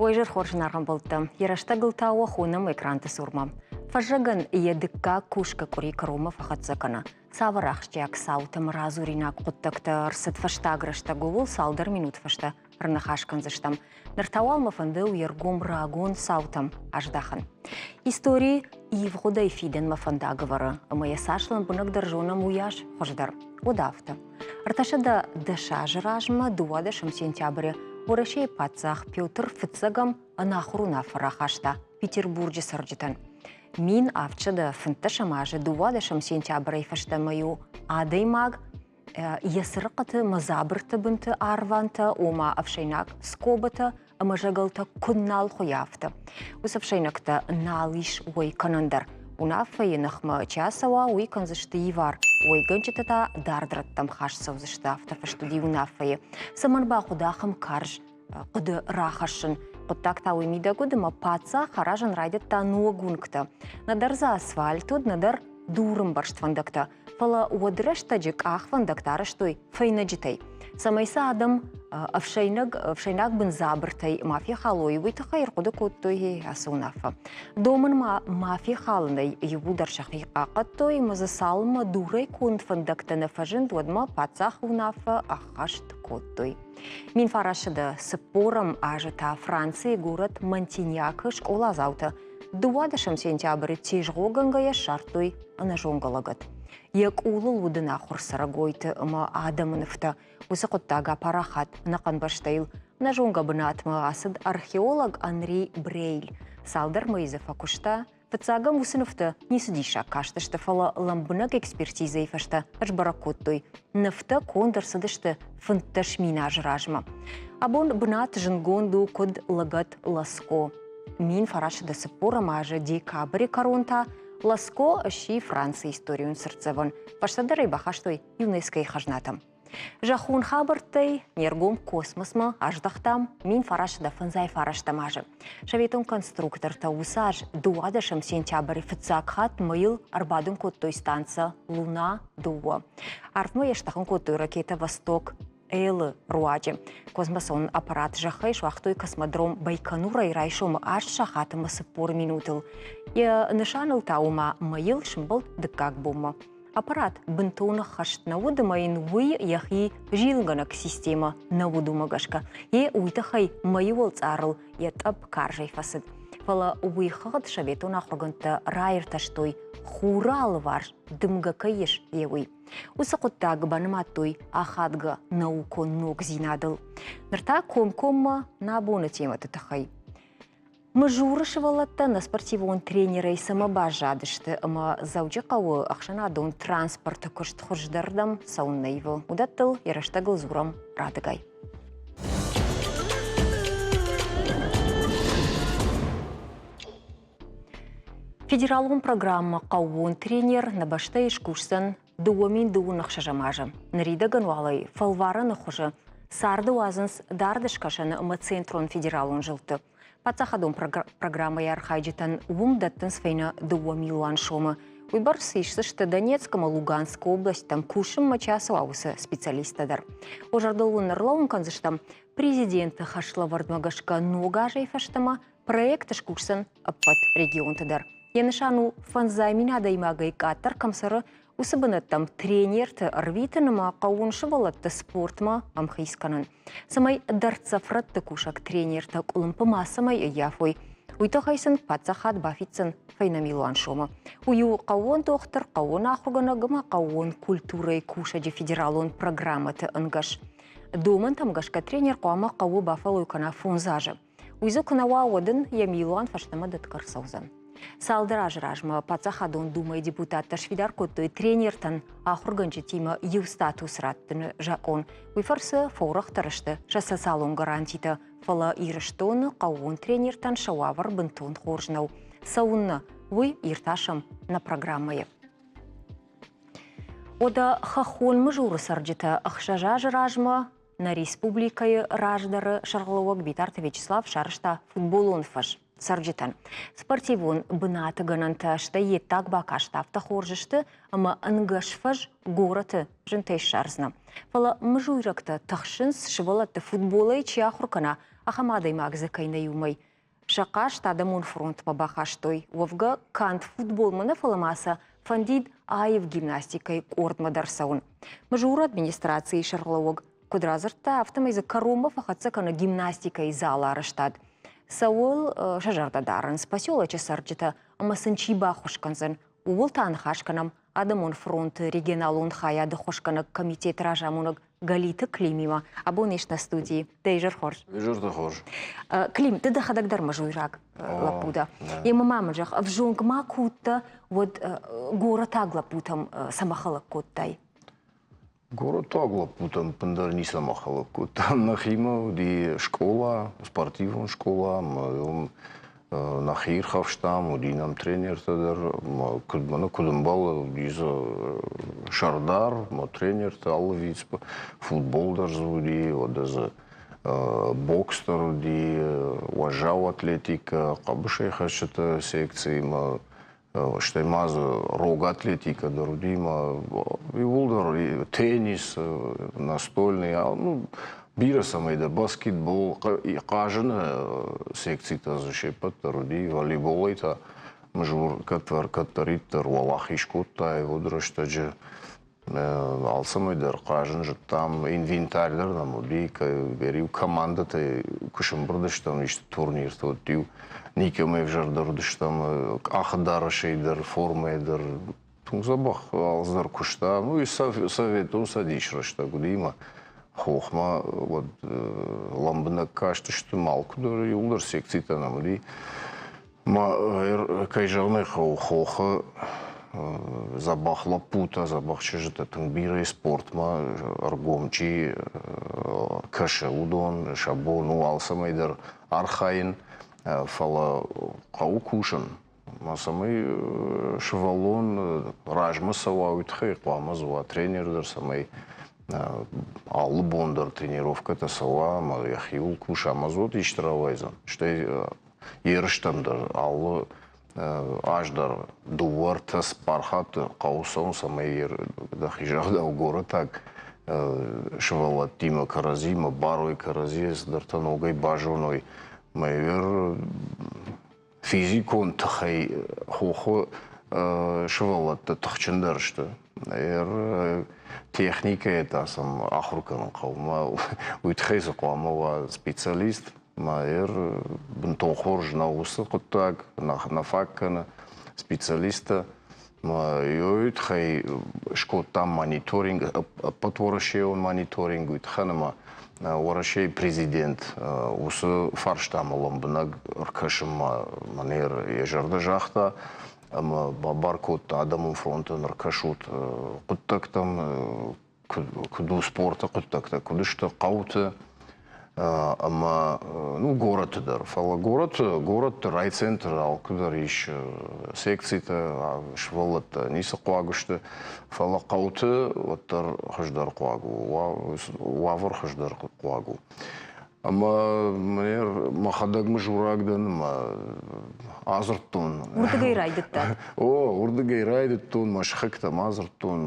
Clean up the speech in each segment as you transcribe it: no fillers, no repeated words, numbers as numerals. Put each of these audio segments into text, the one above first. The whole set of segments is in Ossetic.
Уӕ изӕр хорз зынаргъ Йӕ рӕстӕгыл та уӕ хонӕм экранты цурмӕ. Фӕззӕгӕн йӕ дыккаг кусгӕ къуыри кӕронмӕ фӕхӕццӕ кӕны. Цавӕр ахсджиаг цаутӕм радзуринаг хъуыддӕгтӕ ӕрцыд фӕстаг рӕстӕг, ууыл цалдӕр минут фӕстӕ ӕрныхас кӕндзыстӕм. Ныр та уал мӕ фӕнды уе ргом рагон цаутӕм аздахын. Истори ивгъуыдӕй фидӕнмӕ фӕндаг ӕвӕры, ӕмӕ йӕ цас лӕмбынӕгдӕр зонӕм, уыйас хуыздӕр. Уӕд афтӕ. 310 азы размӕ 12 сентябры Уӕрӕсейы паддзах Петр Фыццӕгӕм ӕнахуыр уынаффӕ рахаста Петербурджы цӕрджытӕн. 1715 азы 12 сентябрӕй фӕстӕмӕ-иу адӕймаг йӕ цырыхъыты мӕ дзабырты бынты арвӕнтӕ, ома ӕфсӕйнаг скобӕтӕ ӕмӕ зӕгӕлтӕ куыд нал хуыйа, афтӕ. Уыцы ӕфсӕйнӕгтӕ нал ис уӕй кӕнӕн дӕр. Уынаффӕйы ныхмӕ чи ацӕуа, уый кӕндзысты ивар, уӕйгӕнджытӕ та дард рӕттӕм хаст цӕудзысты, афтӕ фыст уыди уынаффӕйы. Цӕмӕн бахъуыд ахӕм карз хъуыды рахӕссын? Хъуыддаг та уый мидӕг уыд, ӕмӕ паддзах аразын райдыдта ног уынгтӕ. Нӕдӕр дзы асфальт уыд, нӕдӕр дурымбӕрзт фӕндӕгтӕ. Фӕлӕ уӕд рӕстӕджы къахвӕндӕгтӕ арӕзтой фӕйнӕджытӕй. Цӕмӕй сӕ адӕм ӕфсӕйнаг, ӕфсӕйнаг бындзабыртӕй ма фехалой, уый тыххӕй ӕрхъуыды кодтой ацы уынаффӕ. Домын ма ма фехалынӕй иууылдӕр сӕхи хъахъхъӕдтой ӕмӕ дзы цалынмӕ дурӕй конд фӕндӕгтӕ нӕ фӕзынд, уӕдмӕ паддзахы уынаффӕ ӕххӕст кодтой. 1940 азы та Францийы горӕт Монтиньякы скъоладзаутӕ 12 сентябры тезгъогӕнгӕйӕ ссардтой ӕнӕзонгӕ лӕгӕт. Йӕ къулыл уыд ӕнахуыр цӕрӕгойты ӕмӕ адӕмы нывтӕ. Уыцы хъуыддаг апарахат ӕнӕхъӕн бӕстӕйыл. Ӕнӕзонгӕ бынатмӕ ацыд археолог Анри Брейль. Цалдӕр мӕйы дзы фӕкуыста. Фыццаг ӕм уыцы нывтӕ ницы диссаг кастысты, фӕлӕ лӕмбынӕг экспертизӕйы фӕстӕ сбӕрӕг кодтой, нывтӕ конд ӕрцыдысты 15 000 азы размӕ. Абон бынат зындгонд у куыд лӕгӕт Ласко. 1940 азы декабры кӕрон та Ласко сси Францийы историон цыртдзӕвӕн, фӕстӕдӕр ӕй бахастой ЮНЕСКО-йы хӕзнатӕм. Зӕххон хабӕрттӕй не ргом космосмӕ аздӕхтам 1959 азы. Советон конструктортӕ уыцы аз 12 сентябры фыццаг хатт мӕйыл ӕрбадын кодтой станцӕ Луна-2. Арвмӕ йӕ стӕхын кодтой ракетӕ «Восток» Элы руаджы. Космосон аппарат зӕххӕй суагътой космодром Байконурӕй райсомы 8 сахат ӕмӕ 40 минутыл. Йӕ нысаныл та уымӕ мӕйыл сымбӕлд дыккаг бонмӕ. Аппарат бынтон ӕххӕст нӕ уыд ӕмӕ йын уый йӕхи зилгӕнӕг системӕ нӕ уыд уымӕ гӕсгӕ. Йе уый тыххӕй мӕйы уӕлцъарыл йӕ тъӕпп карзӕй фӕцыд. Фӕлӕ уый хыгъд советон ахуыргӕндтӕ раиртӕстой, хуры алыварс дымгӕ кӕй ис, йе уый. Уыцы хъуыддаг банымадтой ахадгӕ наукон ногдзинадыл. Ныр та комкоммӕ нӕ абоны темӕты тыххӕй. Мызуры сывӕллӕттӕ нӕ спортивон тренерӕй цӕмӕ баззадысты ӕмӕ Дзӕуджыхъӕуы ӕхсӕнадон транспорты куыст хуыздӕрдӕм цӕуыннӕ ивы, уыдӕттыл йӕ рӕстӕгыл дзурӕм радыгай. Федералон программӕ «Хъӕууон тренер» нӕ бӕстӕйы скусдзӕн 2026 азы. Ныридӕгӕн уал ӕй фӕлварӕны хуызы царды уадзынц дард скӕсӕны ӕмӕ центрон федералон зылдты. Паддзахадон программӕйы архайджытӕн уым дӕттынц фӕйнӕ 2 милуан сомы. Уыйбӕрц исдзысты Донецк ӕмӕ Луганскы облӕсттӕм кусынмӕ чи ацӕуа, уыцы специалисттӕ дӕр. Уӕ зӕрдыл уын ӕрлӕууын кӕндзыстӕм, президенты хӕслӕвӕрдмӕ гӕсгӕ ног азӕй фӕстӕмӕ Проект скусдзӕн ӕппӕт регионты дӕр. Йӕ нысан у фӕндзай мин адӕймагӕй къаддӕр кӕм цӕры, уыцы бынӕттӕм тренерты ӕрвитын ӕмӕ хъӕууон сывӕллӕтты спортмӕ ӕмхиц кӕнын. Цӕмӕй дӕрддзӕф рӕтты кусӕг тренертӕ къуылымпы мацӕмӕй ӕййафой, уый тыххӕй сын паддзахад бафиддзӕн фӕйнӕ милуан сомы. Уый у хъӕууон дохтыр, хъӕууон ахуыргӕнӕг ӕмӕ хъӕууон культурӕйы кусӕджы федералон программӕты ӕнгӕс. Домӕнтӕм гӕсгӕ тренер хъуамӕ хъӕуы бафӕллой кӕна фондз азы. Уый дзы куы нӕ уа, уӕд ын йӕ милуан фӕстӕмӕ дӕтгӕ ӕрцӕудзӕн. Цалдӕр азы размӕ Паддзахадон Думӕйы депутаттӕ сфидар кодтой тренертӕн ахуыргӕнджытимӕ иу статус раттыны закъон. Уый фӕрцы фӕуӕрӕхдӕр сты сӕ социалон гарантитӕ, фӕлӕ Ирыстоны хъӕууон тренертӕн сӕ уавӕр бынтон хорз нӕу. Цӕуыннӕ, уый иртасӕм нӕ программӕйы. Уӕдӕ хӕххон Мызуры цӕрджытӕ ӕхсӕз азы размӕ Нӕ республикӕйы раздӕры сӕргълӕууӕг Битарты Вячеслав сарӕзта футболон фӕз цӕрджытӕн. Спортивон бынаты гӕнӕнтӕ стӕй йе ддаг бакаст афтӕ хорз сты, ӕмӕ ӕнгӕс фӕз горӕты зынтӕй ссардзынӕ. Фӕлӕ мызуйрӕгтӕ тыхсынц, сывӕллӕтты футболӕй чи ахуыр кӕна, ахӕм адӕймаг дзы кӕй нӕй, уымӕй. Сӕ хъаст адӕмон фронтмӕ бахастой. Уӕвгӕ, канд футболмӕ нӕ, фӕлӕ ма сӕ фӕндид аив гимнастикӕйы къордмӕ дӕр цӕуын. Мызуры администрацийы сӕргълӕууӕг куыд радзырдта, афтӕмӕй дзы кӕронмӕ фӕхӕццӕ кӕны гимнастикӕйы залы арӕзтад. Цӕуыл сӕ зӕрдӕ дарынц поселочы цӕрджытӕ ӕмӕ сын чи баххуыс кӕндзӕн, ууыл та ныхас кӕнӕм Адӕмон фронты регионалон хайады ххуысгӕнӕг комитеты разамонӕг Галиты Климимӕ. Абон ис нӕ студийы. Дӕ изӕр хорз. Изӕртӕ хорз. Клим, ды дӕхӕдӕг дӕр мазуйраг лӕппу дӕ. Емӕ ма мын зӕгъ, ӕвзонг ма куы уыдтӕ, уӕд горӕтаг лӕппутӕм цӕмӕ хӕлӕг кодтай? Горӕтаг лӕппутӕм ӕппындӕр ницӕмӕ хӕлӕг кодтам. Нӕхимӕ уыди скъола, спортивон скъола, ӕмӕ уым нӕхи ирхӕфстам, уыди нӕм тренертӕ дӕр. Куыд мӕнӕ куыд ӕмбӕлы, уыди дзы сӕрдар, мӕ тренертӕ, алы вид футбол дӕр дзы уыди, уӕдӕ дзы бокс дӕр уыди, уӕззау атлетикӕ, хъӕбысӕйхӕцджыты секци ӕмӕ стӕй ма дзы рог атлетикӕ дӕр уыди ӕмӕ иууылдӕр теннис, настольный, ну, бирӕ цӕмӕйдӕр баскетбол, хъазыны секцитӕ дзы се ппӕт дӕр уыди, волейболӕй та мызур кӕддӕриддӕр уӕлахиз кодта ивгъуыд рӕстӕджы. Алцӕмӕй дӕр хъазын зыдтам, инвентарь дӕр нӕм уыди, иу командӕтӕ куы сӕмбырд стӕм исты турнирты, уӕд-иу никӕмӕй ӕвзӕрдӕр уыдыстӕм, къахыдарӕсӕй дӕр, формӕйӕ дӕр. Тынг дзӕбӕх алцыдӕр куыста. Ну, и Советон Цӕдис рӕстӕг уыди ӕмӕ хохмӕ уӕд лӕмбынӕг кастысты, малкуы дӕр иууылдӕр секцитӕ нӕм уыди. Ма, кӕй зӕгъын ӕй хъӕуы, хохы дзӕбӕх лӕппутӕ, дзӕбӕх чызджытӕ тынг бирӕ спортмӕ ӕргом чи кӕсы, уыдон сӕ бон у алцӕмӕй дӕр архайын, фӕлӕ хъӕуы кусын. Ма цӕмӕй сывӕллон размӕ цӕуа, уый тыххӕй хъуамӕ дзы уа тренер дӕр, цӕмӕй алы бон дӕр тренировкӕтӕ цӕуа ӕмӕ йӕхиуыл куса, ӕмӕ дзы уӕд исты рауайдзӕн. Стӕй ерыстӕм дӕр алы аз дӕр дыууӕ, ӕртӕ, цыппар хатты хъӕуы цӕуын, цӕмӕй дӕхи зӕгъдау горӕтаг сывӕллӕттимӕ кӕрӕдзимӕ барой, кӕрӕдзийӕ цыдӕртӕ ногӕй базоной. Мӕ физикон тыхӕй хохы сывӕллӕттӕ тыхджындӕр сты. Техникӕйӕ та сӕм ахуыр кӕнын хъӕуы. Уый тыххӕй дзы хъуамӕ уа специалист. Майер бынтон хорз нӕу уыцы хъуыддаг, нӕ фаг кӕны специалисттӕ. Уый тыххӕй скодтам мониторинг, ӕппӕтуӕрӕсейон мониторинг, уый тыххӕн ӕмӕ Уӕрӕсейы президент уыцы фарстамӕ лӕмбынӕг ӕркӕсынмӕ мӕнӕ йӕ зӕрдӕ загъта ӕмӕ бабар кодта адӕмон фронтӕн ӕркӕсут хъуыддӕгтӕм, куыд у спорты хъуыддӕгтӕ, куыд сты хъӕуты ӕмӕ ну, горӕты дӕр. Фӕлӕ горӕты, горӕтты райцентры алкуыдӕр ис секцитӕ, сывӕллӕттӕ ницы хъуаг сты, фӕлӕ хъӕуты уӕддӕр хуыздӕр хъуаг у, уавӕр хуыздӕр хъуаг у. Ӕмӕ мӕхӕдӕг мызураг дӕн ӕмӕ адзырдтон. Уырдыгӕй райдыдта? О, уырдыгӕй райдыдтон, мӕ сыхӕгтӕм адзырдтон,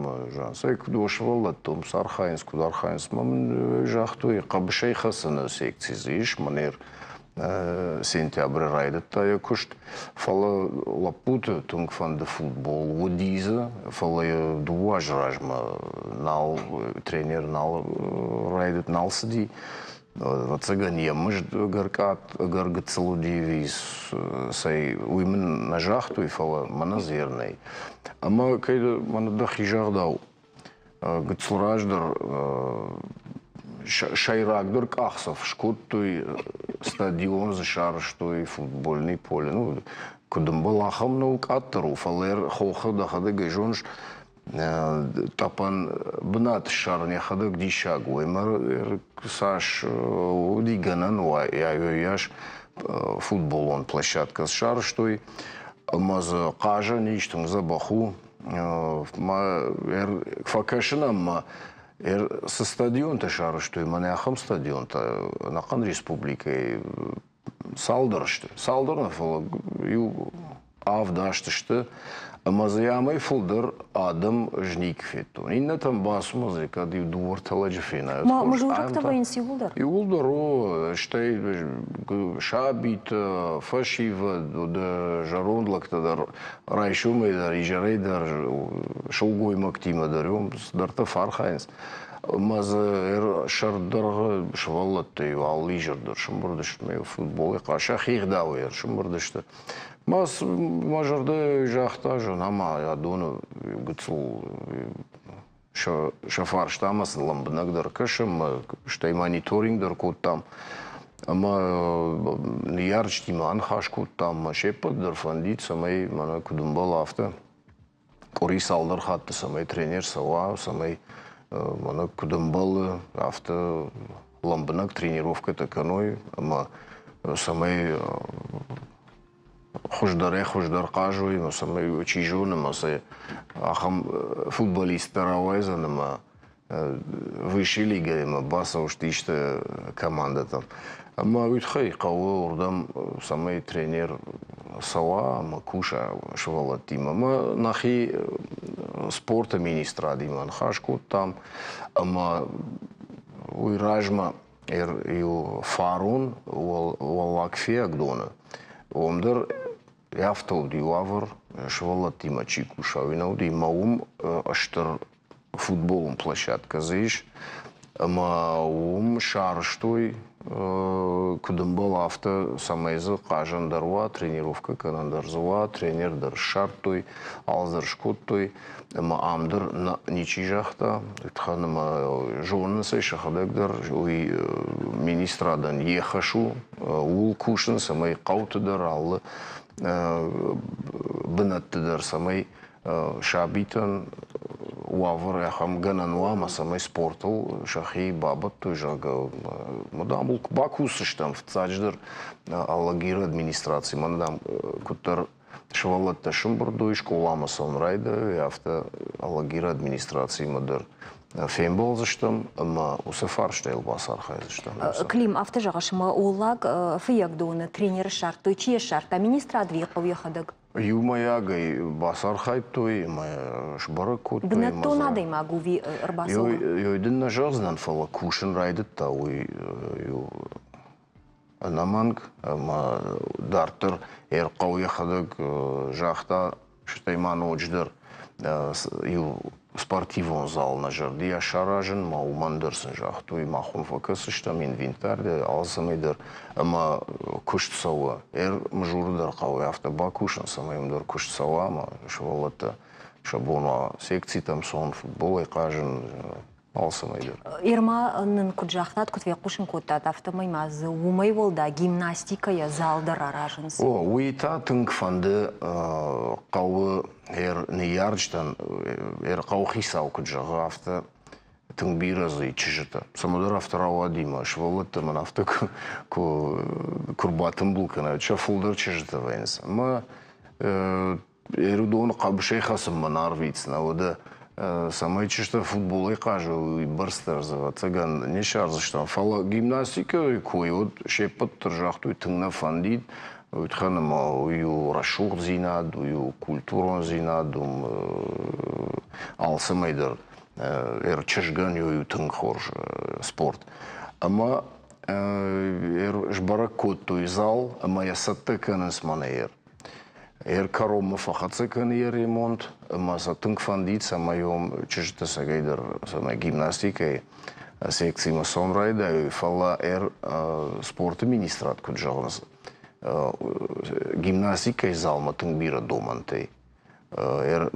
цӕй куыд уӕ сывӕллӕттӕ цы архайынц, куыд архайынц. Мӕ мын загътой, хъӕбысӕй хӕцыны секци дзы ис, мӕнӕ сентябры райдыдта йӕ куыст. Фӕлӕ лӕппуты тынг фӕнды футбол, уыди дзы, фӕлӕ йӕ дыууӕ азы размӕ нал тренер нал райдыд, нал цыди. Ӕвӕццӕгӕн, йӕ мызд ӕгӕр къад, ӕгӕр гыццыл уыди, цӕй, уый мын нӕ загътой, фӕлӕ мӕнӕ зӕр нӕй. Ӕмӕ кӕй мӕнӕ дӕхи загъдау, гыццыл раздӕр сӕйрагдӕр къахдзӕф скодтой, стадион дзы сарӕзтой, футбольный поле. Ну, куыд ӕмбӕлы, ахӕм нӕу, къаддӕр у, фӕлӕ хохы дӕхӕдӕг ӕй зоныс, тъӕпӕн бынат ссарын йӕхӕдӕг диссаг у. Ӕмӕ цас уыди гӕнӕн уа, уыйас футболон площадкӕ сарӕзтой. Ӕмӕ дзы хъазӕн ис, тынг дзӕбӕх у. Фӕкӕсын ӕм цы стадионтӕ сарӕзтой, мӕнӕ ахӕм стадионтӕ ӕнӕхъӕн республикӕйы цалдӕр сты. Цалдӕр нӕ, фӕлӕ иу авд-аст сты. Ӕмӕ дзы амӕй фылдӕр адӕм ӕз никуы федтон. Иннӕтӕм бацу дзы кӕд иу дыууӕ-ӕртӕ лӕджы фенай. Мызурӕгтӕ вӕййынц иууылдӕр? Иууылдӕр, о. Стӕй сабитӕ, фӕсивӕд, зӕронд лӕгтӕ дӕр райсомӕй дӕр, изӕрӕй дӕр, сылгоймӕгтимӕ дӕр уым цыдӕртӕ фӕархайынц. Ӕмӕ дзы сӕрддӕргъы сывӕллӕттӕ-иу алы изӕр дӕр сӕмбырд сты, футболӕй сӕхи ӕгъдауӕй ӕрсӕмбырд сты. Мӕ зӕрдӕ загъта, зӕгъ, адоны гыццыл сӕ фарстамӕ сын лӕмбынӕгдӕр кӕсӕм, стӕй мониторинг дӕр кодтам. Ӕмӕ ныййарджытимӕ аныхас кодтам, мӕ се ппӕт дӕр фӕндид, цӕмӕй мӕнӕ куыд ӕмбӕлы, афтӕ къуыри цалдӕр хатты цӕмӕй тренер цӕуа, цӕмӕй мӕнӕ куыд ӕмбӕлы, афтӕ лӕмбынӕг тренировкӕтӕ кӕной ӕмӕ цӕмӕй хуыздӕрӕй-хуыздӕр хъазой, ӕмӕ цӕмӕй, чи зоны, ӕмӕ сӕ ахӕм футболисттӕ рауайдзӕн ӕмӕ высшей лигӕмӕ бацӕуст исты командӕтӕм. Ӕмӕ уый тыххӕй хъӕуы уырдӕм, цӕмӕй тренер цӕуа ӕмӕ куса сывӕллӕттимӕ. Ӕмӕ нӕхи спорты министрадимӕ ныхас кодтам ӕмӕ уый размӕ иу фарон Уӕллаг Фиагдоны, уым дӕр афтӕ уыди уавӕр, сывӕллӕттимӕ чи куса, уый нӕ уыди, ӕмӕ уым стыр футболон площадкӕ дзы ис, ӕмӕ уым сарӕзтой, куыд ӕмбӕлы, афтӕ, цӕмӕй дзы хъазӕн дӕр уа, тренировкӕ кӕнӕн дӕр дзы уа, тренер дӕр ссардтой, алцыдӕр скодтой, ӕмӕ ам дӕр ничи загъта, тыххӕн ӕмӕ зонынц ӕй сӕхӕдӕг дӕр, уый министрадӕн йе хӕс у ууыл кусын, цӕмӕй хъӕуты дӕр, алы бынӕтты дӕр, цӕмӕй сабитӕн уавӕр ахӕм гӕнӕн уа, ӕмӕ цӕмӕй спортыл сӕхи бабӕттой, зӕгъгӕ, мы, дам, бакусдзыстӕм фыццаджыдӕр Алагиры администраци, мӕнӕ, дам, куыддӕр сывӕллӕттӕ сӕмбырд уой, скъоламӕ цӕуын райдайой, афтӕ Алагиры администрациимӕ дӕр фембӕлдзыстӕм ӕмӕ уыцы фарстайыл бацархайдзыстӕм. Клим, афтӕ зӕгъыс, ӕмӕ Уӕллаг Фыййагдоны тренеры ссардтой, чи йӕ ссардта, министрад ӕви хъӕу йӕхӕдӕг? Иумӕйагӕй бацархайдтой ӕмӕ сбӕрӕг кодтой. Бынӕттон адӕймаг у ӕрбацӕуӕг? Ёй дын нӕ зӕгъдзынӕн, фӕлӕ кусын райдыдта уый ӕнӕмӕнг ӕмӕ дарддӕр ӕрхъӕу йӕхӕдӕг загъта, стӕй ма ноджыдӕр иу спортивон зал нӕ зӕрдийӕ саразын, ма уымӕн дӕр сын загътой, мах уым фӕкӕсдзыстӕм инвентарь дӕр, алцӕмӕй дӕр ӕмӕ куыст цӕуы. Мызуры дӕр хъӕуы афтӕ бакусын, цӕмӕй уым дӕр куыст цӕуа ӕмӕ сывӕллӕттӕ сӕ бон уа секцитӕм цӕуын, футболӕй хъазын, алцӕмӕй дӕр. Ирма нын куыд загътат, куыд фехъусын кодтат, афтӕмӕй ма дзы уымӕй уӕлдай гимнастикӕйӕ зал дӕр аразынц. О, уый та тынг фӕнды хъӕуы ныййарджытӕн, хъӕуыхицау куыд зӕгъы, афтӕ тынг бирӕ дзы чызджытӕ. Цӕмӕдӕр афтӕ рауади мӕ сывӕллӕттӕ мын афтӕ куы рбатымбыл кӕнай, сӕ фылдӕр чызджытӕ вӕййынц. Ӕмӕ Ӕрыдоны хъӕбысӕй хӕцынмӕ нӕ арвитдзынӕ, уӕдӕ цӕмӕй чызджытӕ футболӕй хъазой, уый бӕрц дӕр дзы, ӕвӕццӕгӕн, не ссардзыстӕм. Фӕлӕ гимнастикӕйы кой уӕд се ппӕт дӕр загътой, тынг нӕ фӕндид. Уый тыххӕн ӕмӕ уый у рӕсугъддзинад, уый у культурондзинад, уым алцӕмӕй дӕр чызгӕн уый у тынг хорз спорт. Ӕмӕ сбӕрӕг кодтой зал ӕмӕ йӕ цӕттӕ кӕнынц мӕнӕ Ӕркӕронмӕ фӕхӕццӕ кӕны йӕ ремонт ӕмӕ сӕ тынг фӕндид, цӕмӕй уым чызджыты цӕгӕйдӕр цӕмӕй гимнастикӕйы секцимӕ цӕуын райдайой, фӕлӕ спорты министрад куыд зӕгъынц, гимнастикӕйы залмӕ тынг бирӕ домӕнтӕй.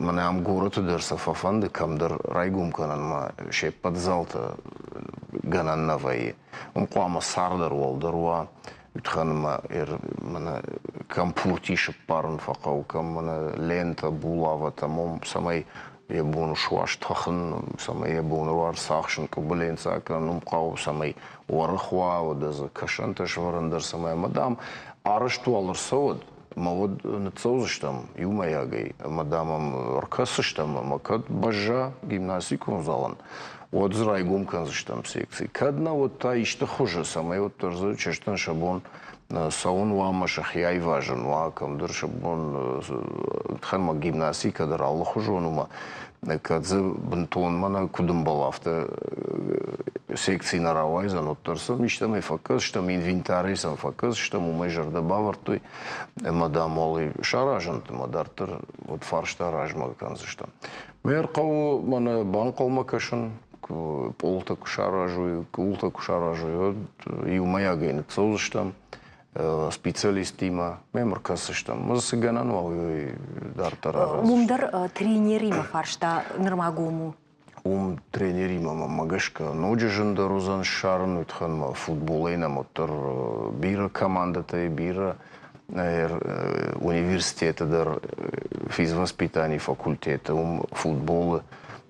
Мӕнӕ ам горӕты дӕр сӕ фӕфӕнды кӕмдӕр райгом кӕнынмӕ се ппӕт залтӕ гӕнӕн нӕ вӕййы. Уым хъуамӕ цардӕр уӕлдӕр уа, Уый мӕнӕ кӕм пурти сыппарын фӕхъӕуы, кӕм мӕнӕ лентӕ, булаватӕ, цӕмӕй йӕ бон суа стӕхын, цӕмӕй йӕ бон уа ӕрцахсын, къуыбыленцӕ кӕнын, уым хъӕуы, цӕмӕй уӕрӕх уа, уӕдӕ дзы кӕсӕнтӕ сӕвӕрын дӕр, цӕмӕй ӕмӕ, дам, арӕзт уал ӕрцӕуӕд, ӕмӕ уӕд ныццӕудзыстӕм иумӕйагӕй, ӕмӕ, дам, ӕм ӕркӕсдзыстӕм, ӕмӕ кӕд бӕзза гимнастикон залӕн, уӕд дзы райгом кӕндзыстӕм секци. Кӕд нӕ, уӕд та исты хуызы, цӕмӕй уӕддӕр дзы чызджытӕн сӕ бон Цӕуын уа ӕмӕ сӕхи айвазын уа, кӕмдӕр сӕ бон тхӕнмӕ гимнастикӕ дӕр алыхуызон у, кӕд дзы бынтон мӕнӕ куыд ӕмбӕлы, афтӕ секци нӕ рауайдзӕн, уӕддӕр сӕм истӕмӕй фӕкӕсдзыстӕм, инвентарӕй сӕм фӕкӕсдзыстӕм, уымӕй зӕрдӕ бавӕрдтой ӕмӕ, дам, уал саразӕнт ӕмӕ дарддӕр уӕд фарста размӕ кӕндзыстӕм. Мӕ хъӕуы мӕнӕ банхъӕлмӕ кӕсын, пъолтӕ куы саразой, къултӕ куы саразой, уӕд иумӕйагӕй ныццӕудзыстӕм специалисттимӕ, мӕм ӕркӕсдзыстӕм. Цы гӕнӕн уа, уый дарддӕр араздзыстӕм. Уым дӕр тренеримӕ фарста нырма гом у. Уым тренеримӕ мӕнмӕ гӕсгӕ ноджы зындӕр уыдзӕн ссарын, уый тыххӕн ма футболӕй нӕм уӕддӕр бирӕ командӕтӕй, бирӕ университеты дӕр физвоспитанийы факультеты, уым футболы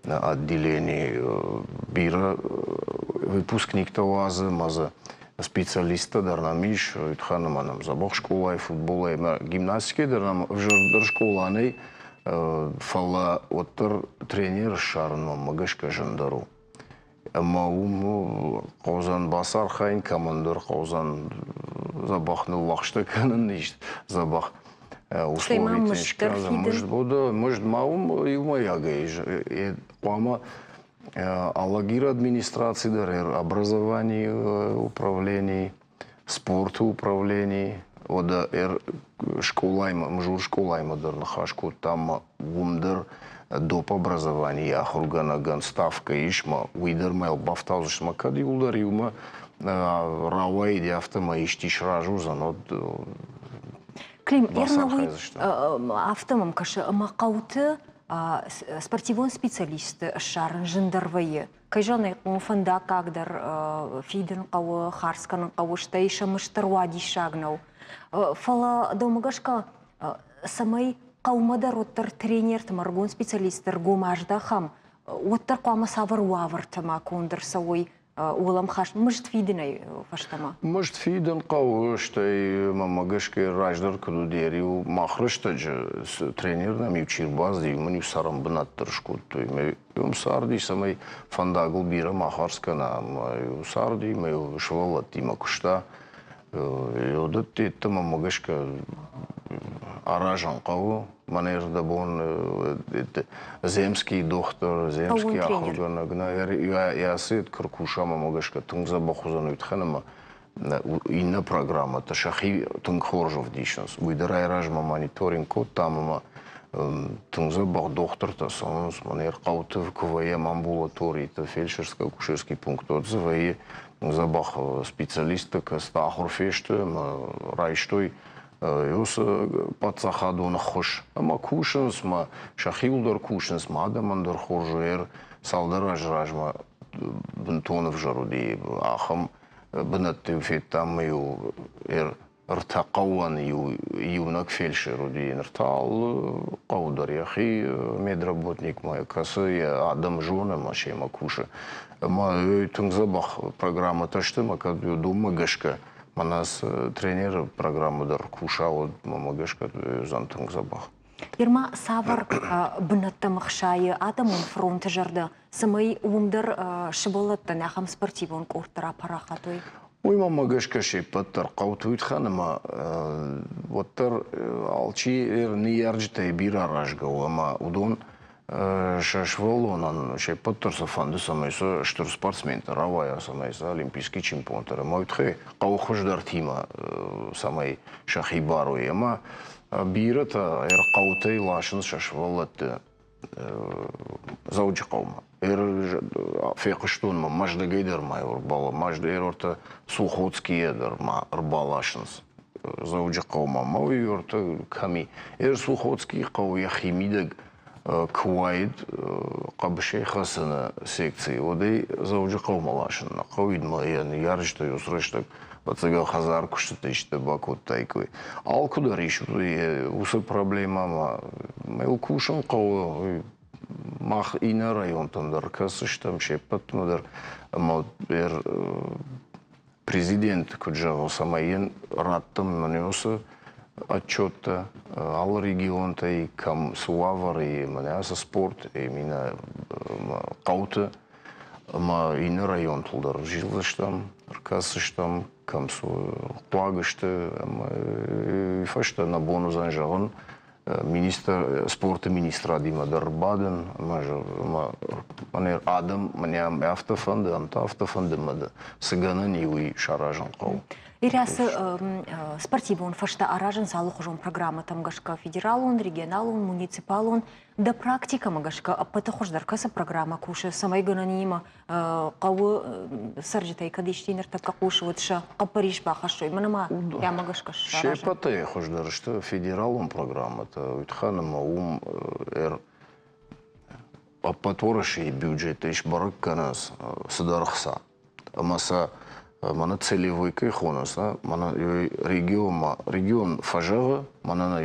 отделенийы бирӕ выпускниктӕ уадзы ӕмӕ дзы специалисттӕ дӕр нӕм ис, уый тыххӕн ӕмӕ нӕм дзӕбӕх скъолайы футболӕй ӕмӕ гимнастикӕйы дӕр нӕм ӕвзӕрдӕр скъола нӕй, фӕлӕ уӕддӕр тренер ссарын мӕнмӕ гӕсгӕ зындӕр у. Ӕмӕ уым хъӕудзӕн бацархайын, кӕмӕндӕр хъӕудзӕн дзӕбӕх ныллӕгъстӕ кӕнын ис, дзӕбӕх условитӕ скӕнын. Мызд ма уым иумӕйагӕй хъуамӕ Алагиры администраци дӕр, образованийы управленийы, спорты управленийы, уӕдӕ скъолаимӕ, мзур скъолаимӕ дӕр ныхас кодтам, ӕмӕ уым дӕр доп образованийы ахуыргӕнӕгӕн ставкӕ ис, мӕ уый дӕр мӕ бафтаудзысты, мӕ кӕд иуылдӕр иумӕ рауайид, афтӕ мӕ исти сразы уыдзӕн, уӕд Клим, ӕрнӕуый афтӕ мӕм кӕсы, ӕмӕ хъӕуты спортивон специалистты ссарын зындӕр вӕййы. Кӕй зӕгъын ӕй хъӕуы, фӕндаггаг дӕр фидын хъӕуы, хардз кӕнын хъӕуы, стӕй сӕ мызд дӕр уадиссаг нӕу. Фӕлӕ дӕумӕ гӕсгӕ, цӕмӕй хъӕумӕ дӕр уӕддӕр тренерты, ӕрыгон специалистты ргом аздахӕм, уӕддӕр хъуамӕ цавӕр уавӕртӕ ма конд ӕрцӕуой уӕлӕмхас мызд фидынӕй фӕстӕмӕ? Мызд фидын хъӕуы, стӕй мӕнмӕ гӕсгӕ раздӕр куыд уыди, ӕриу мах рӕстӕджы тренер нӕм-иу чи рбацыди, уымӕн-иу цӕрӕнбынат дӕр скодтой. Уым царди, цӕмӕй фӕндагыл бирӕ ма хардз кӕна, ӕмӕ-иу царди, ӕмӕ-иу сывӕллӕттимӕ куыста. Уыдӕтты мӕнмӕ гӕсгӕ аразын хъӕуы. Мӕнӕ ӕрдӕбон земский дохтыр, земский ахуыргӕнӕг, йӕ ацы куы ркуса, мӕнмӕ гӕсгӕ тынг дзӕбӕх уыдзӕн уый тыххӕн ӕмӕ иннӕ программӕтӕ сӕхи тынг хорз ӕвдисынц. Уый дӕр айразмӕ мониторинг кодтам ӕмӕ тынг дзӕбӕх дохтыртӕ цӕуынц. Мӕнӕ хъӕуты куы вӕййӕм амбулаториты, фельдшерско-акушерский пункты, дзы вӕййы дзӕбӕх специалисттӕ, кӕцытӕ ахуыр фесты ӕмӕ райстой уыцы паддзахадон ӕххуыс ӕмӕ кусынц, ӕмӕ сӕхиуыл дӕр кусынц, ӕмӕ адӕмӕн дӕр хорз у. Цалдӕр азы размӕ бынтон ӕвзӕр уыди ахӕм бынӕтты-иу федтам ӕмӕ-иу ӕртӕ хъӕуӕн иу иунӕг фельдшер уыди. Ныр та алы хъӕу дӕр йӕхи медработникмӕ кӕсы, йӕ адӕм зоны ӕмӕ семӕ кусы. Ӕмӕ тынг дзӕбӕх программӕтӕ сты, ӕмӕ кӕд уыдонмӕ гӕсгӕ мӕнӕ цы тренеры программӕ дӕр куса, уӕд мӕнмӕ гӕсгӕ уыдзӕн тынг дзӕбӕх. Нырма цавӕр бынӕттӕм ӕхсайы адӕмон фронты зӕрдӕ, цӕмӕй уым дӕр сывӕллӕттӕн ахӕм спортивон къордтӕ рапарахат уой? Уый мӕнмӕ гӕсгӕ се ппӕт дӕр хъӕуты уый тыххӕн ӕмӕ уӕддӕр алчи ныййарджытӕй бирӕ аразгӕ у ӕмӕ уыдон сӕ сывӕллонӕн се ппӕт дӕр сӕ фӕнды, цӕмӕй сӕ стыр спортсментӕ рауайа, цӕмӕй сӕ олимпийский чемпионтӕ ӕмӕ уый тыххӕй хъӕуы хуыздӕртимӕ цӕмӕй сӕхи барой. Ӕмӕ бирӕтӕ ӕрхъӕутӕй ласынц сӕ сывӕллӕтты Дзӕуджыхъӕумӕ. Фехъуыстон ма Мӕздӕгӕй дӕр ма ӕрбала, Мӕздӕгӕй Сухотскийӕ дӕр ма ӕрбаласынц Дзӕуджыхъӕумӕ. Ма уый ӕртӕ кӕми? Сухотскийы хъӕу йӕхи мидӕг куы уаид хъӕбысӕй хӕцыны секци, уӕд ӕй Дзӕуджыхъӕумӕ ласын нӕ хъӕуид, ма йӕ ныййарджытӕ уыцы рӕстӕг ӕцӕгӕл хӕдзар куыстытӕ исты бакодтаиккой. Алкуыдӕр ис уыцы проблемӕ ӕмӕ йыл кусын хъӕуы. Мах иннӕ районтӕм дӕр кӕсдзыстӕм се ппӕтмӕ дӕр ӕмӕ президент куыд зӕгъы, цӕмӕй йын раттӕм мӕнӕ уыцы отчеттӕ алы регионтӕй, кӕм цы уавӕры и, мӕнӕ ацы спорт, именно хъӕуты. Ӕмӕ иннӕ районтыл дӕр зилдзыстӕм, ӕркӕсдзыстӕм, кӕм цы хъуаг сты, ӕмӕ уый фӕстӕ нӕ бон уыдзӕн зӕгъын, министр, спорты министрадимӕ дӕр бадын, ӕмӕ мӕнӕ адӕм, мӕнӕ афтӕ фӕнды, ам та афтӕ фӕнды, ӕмӕ цы гӕнӕн и, уый саразын хъӕуы. Ирӕ цы спортивон фӕзтӕ аразынц алыхуызон программӕтӕм гӕсгӕ федералон, регионалон, муниципалон, дӕ практикӕмӕ гӕсгӕ ӕппӕты хуыздӕр кӕцы программӕ кусы, цӕмӕй гӕнӕнимӕ хъӕуы цӕрджытӕй кӕд исчи ныртӕккӕ хъусы, уӕд сӕ хъӕппӕрис бахӕссой, мӕнӕ ма йӕмӕ гӕсгӕ Се ппӕтӕй хуыздӕр сты федералон программӕтӕ, уый тыххӕн ӕмӕ уым ӕппӕт Уӕрӕсейы бюджетӕй сбӕрӕг кӕнынц цыдӕр ӕхца. Ӕмӕ сӕ мӕнӕ целевой кӕй хонынц, мӕнӕ регионмӕ регион фӕзӕгъы, мӕнӕ нӕ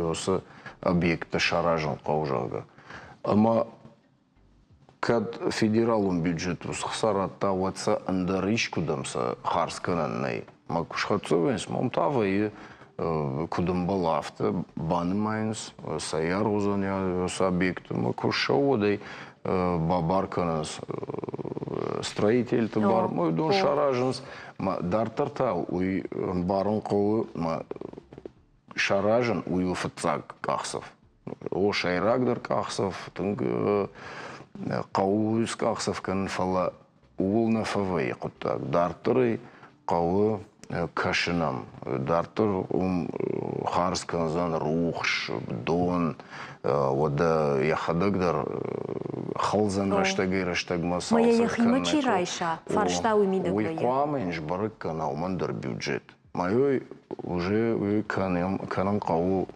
уыцы объекттӕ саразын хъӕуы, зӕгъгӕ. Ӕмӕ кӕд федералон бюджет уыцы хца радта, уӕд сӕ ӕндӕр искуыдӕм сӕ хардз кӕнӕн нӕй. Мӕ куы схӕццӕ вӕййынц, уым та вӕййы, куыд ӕмбӕлы, афтӕ банымайынц, цӕй аргъ уыдзӕн уыцы объект. Ӕмӕ куы ссӕуы, уӕд ӕй бабар кӕнынц строительты бар, уыдон саразынц. Дарддӕр та уый ӕмбарын хъӕуы, саразын уый у фыццаг къахдзӕф. О, сӕйрагдӕр къахдзӕф, тынг хъӕуы къахдзӕф кӕнын, фӕлӕ ууыл нӕ фӕвӕййы хъуыддаг. Дарддӕр ӕй хъӕуы кӕсынӕн. Дарддӕр уым хардз кӕндзӕн рухс, дон, уӕдӕ йӕхӕдӕг дӕр хӕлдзӕн рӕстӕгӕй-рӕстӕгмӕ цалцӕг Мӕ йӕхимӕ чи райса, фарста уый мидӕг Уый хъуамӕ йын сбӕрӕг кӕна уымӕн дӕр бюджет. Мӕ уже уый кӕнын хъӕуы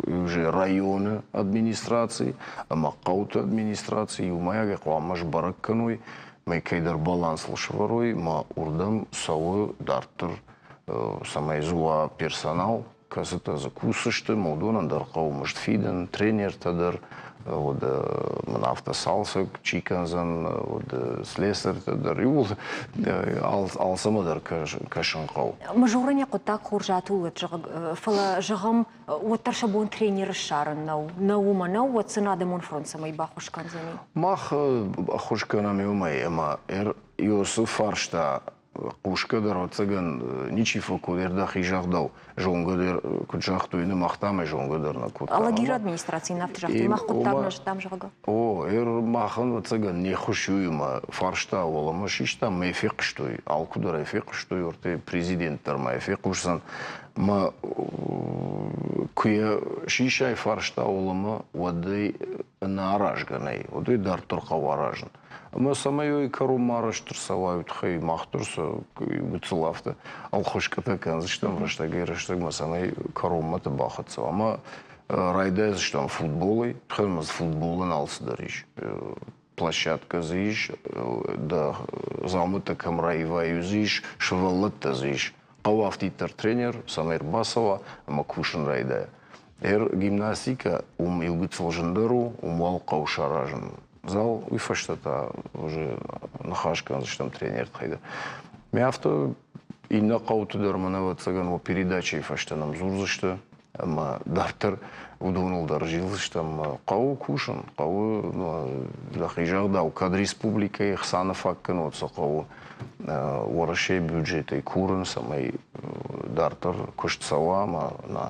уже районы администраци ӕмӕ хъӕуты администраци иумӕйагӕй хъуамӕ сбӕрӕг кӕной, мӕ кӕйдӕр балансыл сӕвӕрой, мӕ уырдӕм цӕуы дарддӕр, цӕмӕй дзы уа персонал, кӕцытӕ дзы кусдзысты, мӕ уыдонӕн дӕр хъӕуы мызд фидын, тренертӕ дӕр, уӕд мын афтӕ цалцӕг чи кӕндзӕн, уӕд слесартӕ дӕр, иууыл алцӕмӕ дӕр кӕсын хъӕуы. Мызурын йӕ хъуыддаг хорз атулӕд, фӕлӕ, зӕгъӕм, уӕддӕр сӕ бон тренеры ссарын нӕу. Нӕ уымӕ нӕу, уӕд сын адӕмон фронт цӕмӕй баххуыс кӕндзӕни? Мах ӕххуыс кӕнӕм иумӕ, ӕмӕ Иосиф фарста хъусгӕ дӕр, ӕвӕццӕгӕн, ничи фӕкодта, дӕхи загъдау, зонгӕ дӕр, куыд загътой, нӕ мах там зонгӕ дӕр нӕ кодтам. Алагиры администрацийы афтӕ загътой, мах хъуыддаг нӕ зыдтам, зӕгъгӕ. О, махӕн, ӕвӕццӕгӕн, не ххуыс иуимӕ фарста уӕлӕмӕ систам, мӕ фехъуыстой, алкуыдӕр ӕй фехъуыстой, ортӕ президент дӕр ма фехъусдзӕн. Мӕ куы йӕ сисай фарста уӕлӕмӕ, уӕд ӕй ӕнӕаразгӕ нӕй, уӕд ӕй дарддӕр хъӕуы аразын. Ӕмӕ цӕмӕй уый кӕронмӕ арӕзт ӕрцӕуа, уый тыххӕй мах дӕр сӕ гыццыл афтӕ ӕлхуыскъытӕ кӕндзыстӕм рӕстӕгӕй-рӕстӕгмӕ, цӕмӕй кӕронмӕты бахӕццӕ уа. Ӕмӕ райдайдзыстӕм футболӕй. Тыххӕй футболӕн алцыдӕр ис. Площадкӕ дзы ис, дӕ дзаумӕттӕ кӕм раивай, дзы ис, сывӕллӕттӕ дзы ис. Хъӕуы афтиддӕр тренер, цӕмӕй ӕрбацӕуа ӕмӕ кусын райдайа. Гимнастикӕ уым иу гыццыл зындӕр у, уым уал хъӕуы саразын зал, уый фӕстӕ та уже ныхас кӕндзыстӕм тренертӕй дӕр. Мӕ афтӕ иннӕ хъӕуты дӕр мӕн ӕвӕццӕгӕн уӕ передачӕйы фӕстӕ нӕм дзурдзысты ӕмӕ дарддӕр уыдоныл дӕр зилдзыстӕм. Хъӕуы кусын, хъӕуы дӕхи загъдау, кӕд республикӕйы ӕхца нӕ фаг кӕны, уӕд сӕ хъӕуы Уӕрӕсейы бюджетӕй курын, цӕмӕй дарддӕр куыст цӕуа ӕмӕ нӕ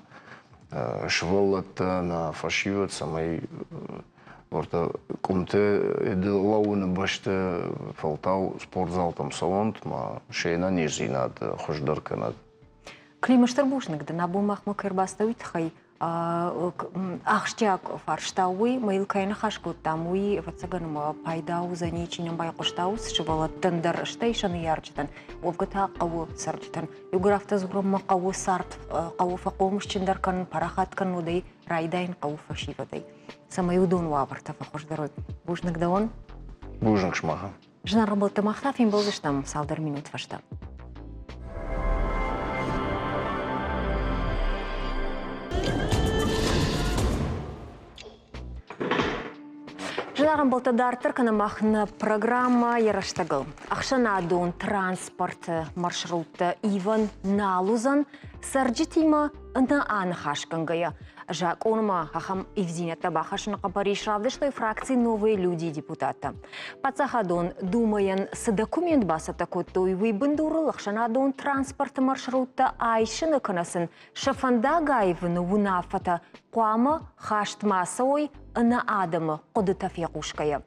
сывӕллӕттӕ, нӕ фӕсивӕд, цӕмӕй уӕртӕ къуымты лӕууыны бӕсты фӕлтау спортзалтӕм цӕуӕнт, ма се нӕниздзинад хуыздӕр кӕнӕд. Клим, стыр бузныг дын, абон махмӕ кӕй ӕрбацыдӕ, уый тыххӕй. Ахсджиаг фарста уый, ма йыл кӕй ныхас кодтам, уый, ӕвӕццӕгӕн, ӕмӕ пайда уыдзӕни, чи нӕм байхъуыста, уыцы сывӕллӕттӕн дӕр, стӕй сӕ ныййарджытӕн. Уӕвгӕ та хъӕуы цӕрджытӕн. Иугӕр афтӕ дзурӕм, мӕ хъӕуы цард хъӕуы фӕхъомысджындӕр кӕнын, парахат кӕнын, уӕд ӕй райдайын хъӕуы фӕсивӕдӕй, цӕмӕй уыдон уавӕртӕ фӕхуыздӕр уой. Бузныг дӕуӕн. Бузныг сымахӕн. Зынаргъ ӕмбӕлттӕ, мах та фембӕлдзыстӕм цалдӕр минут фӕстӕ. Зынаргъ ӕмбӕлттӕ, дарддӕр кӕнӕм мах нӕ программӕ йӕ рӕстӕгыл. Ӕхсӕнадон транспорты маршруттӕ ивӕн нал уыдзӕн. Цӕрджытимӕ ӕнӕ аныхасгӕнгӕйӕ закъонмӕ ахӕм ивдзинӕдтӕ бахӕссыны хъӕппӕрис равдыстой фракци «Новые люди» депутаттӕ. Паддзахадон Думӕйӕн цы документ бацӕттӕ кодтой, уый бындурыл ӕхсӕнадон транспорты маршруттӕ айсыны кӕнӕ сын сӕ фӕндаг аивыны уынаффӕтӕ хъуамӕ хаст ма цӕуой ӕнӕ адӕмы хъуыдытӕ фехъусгӕйӕ.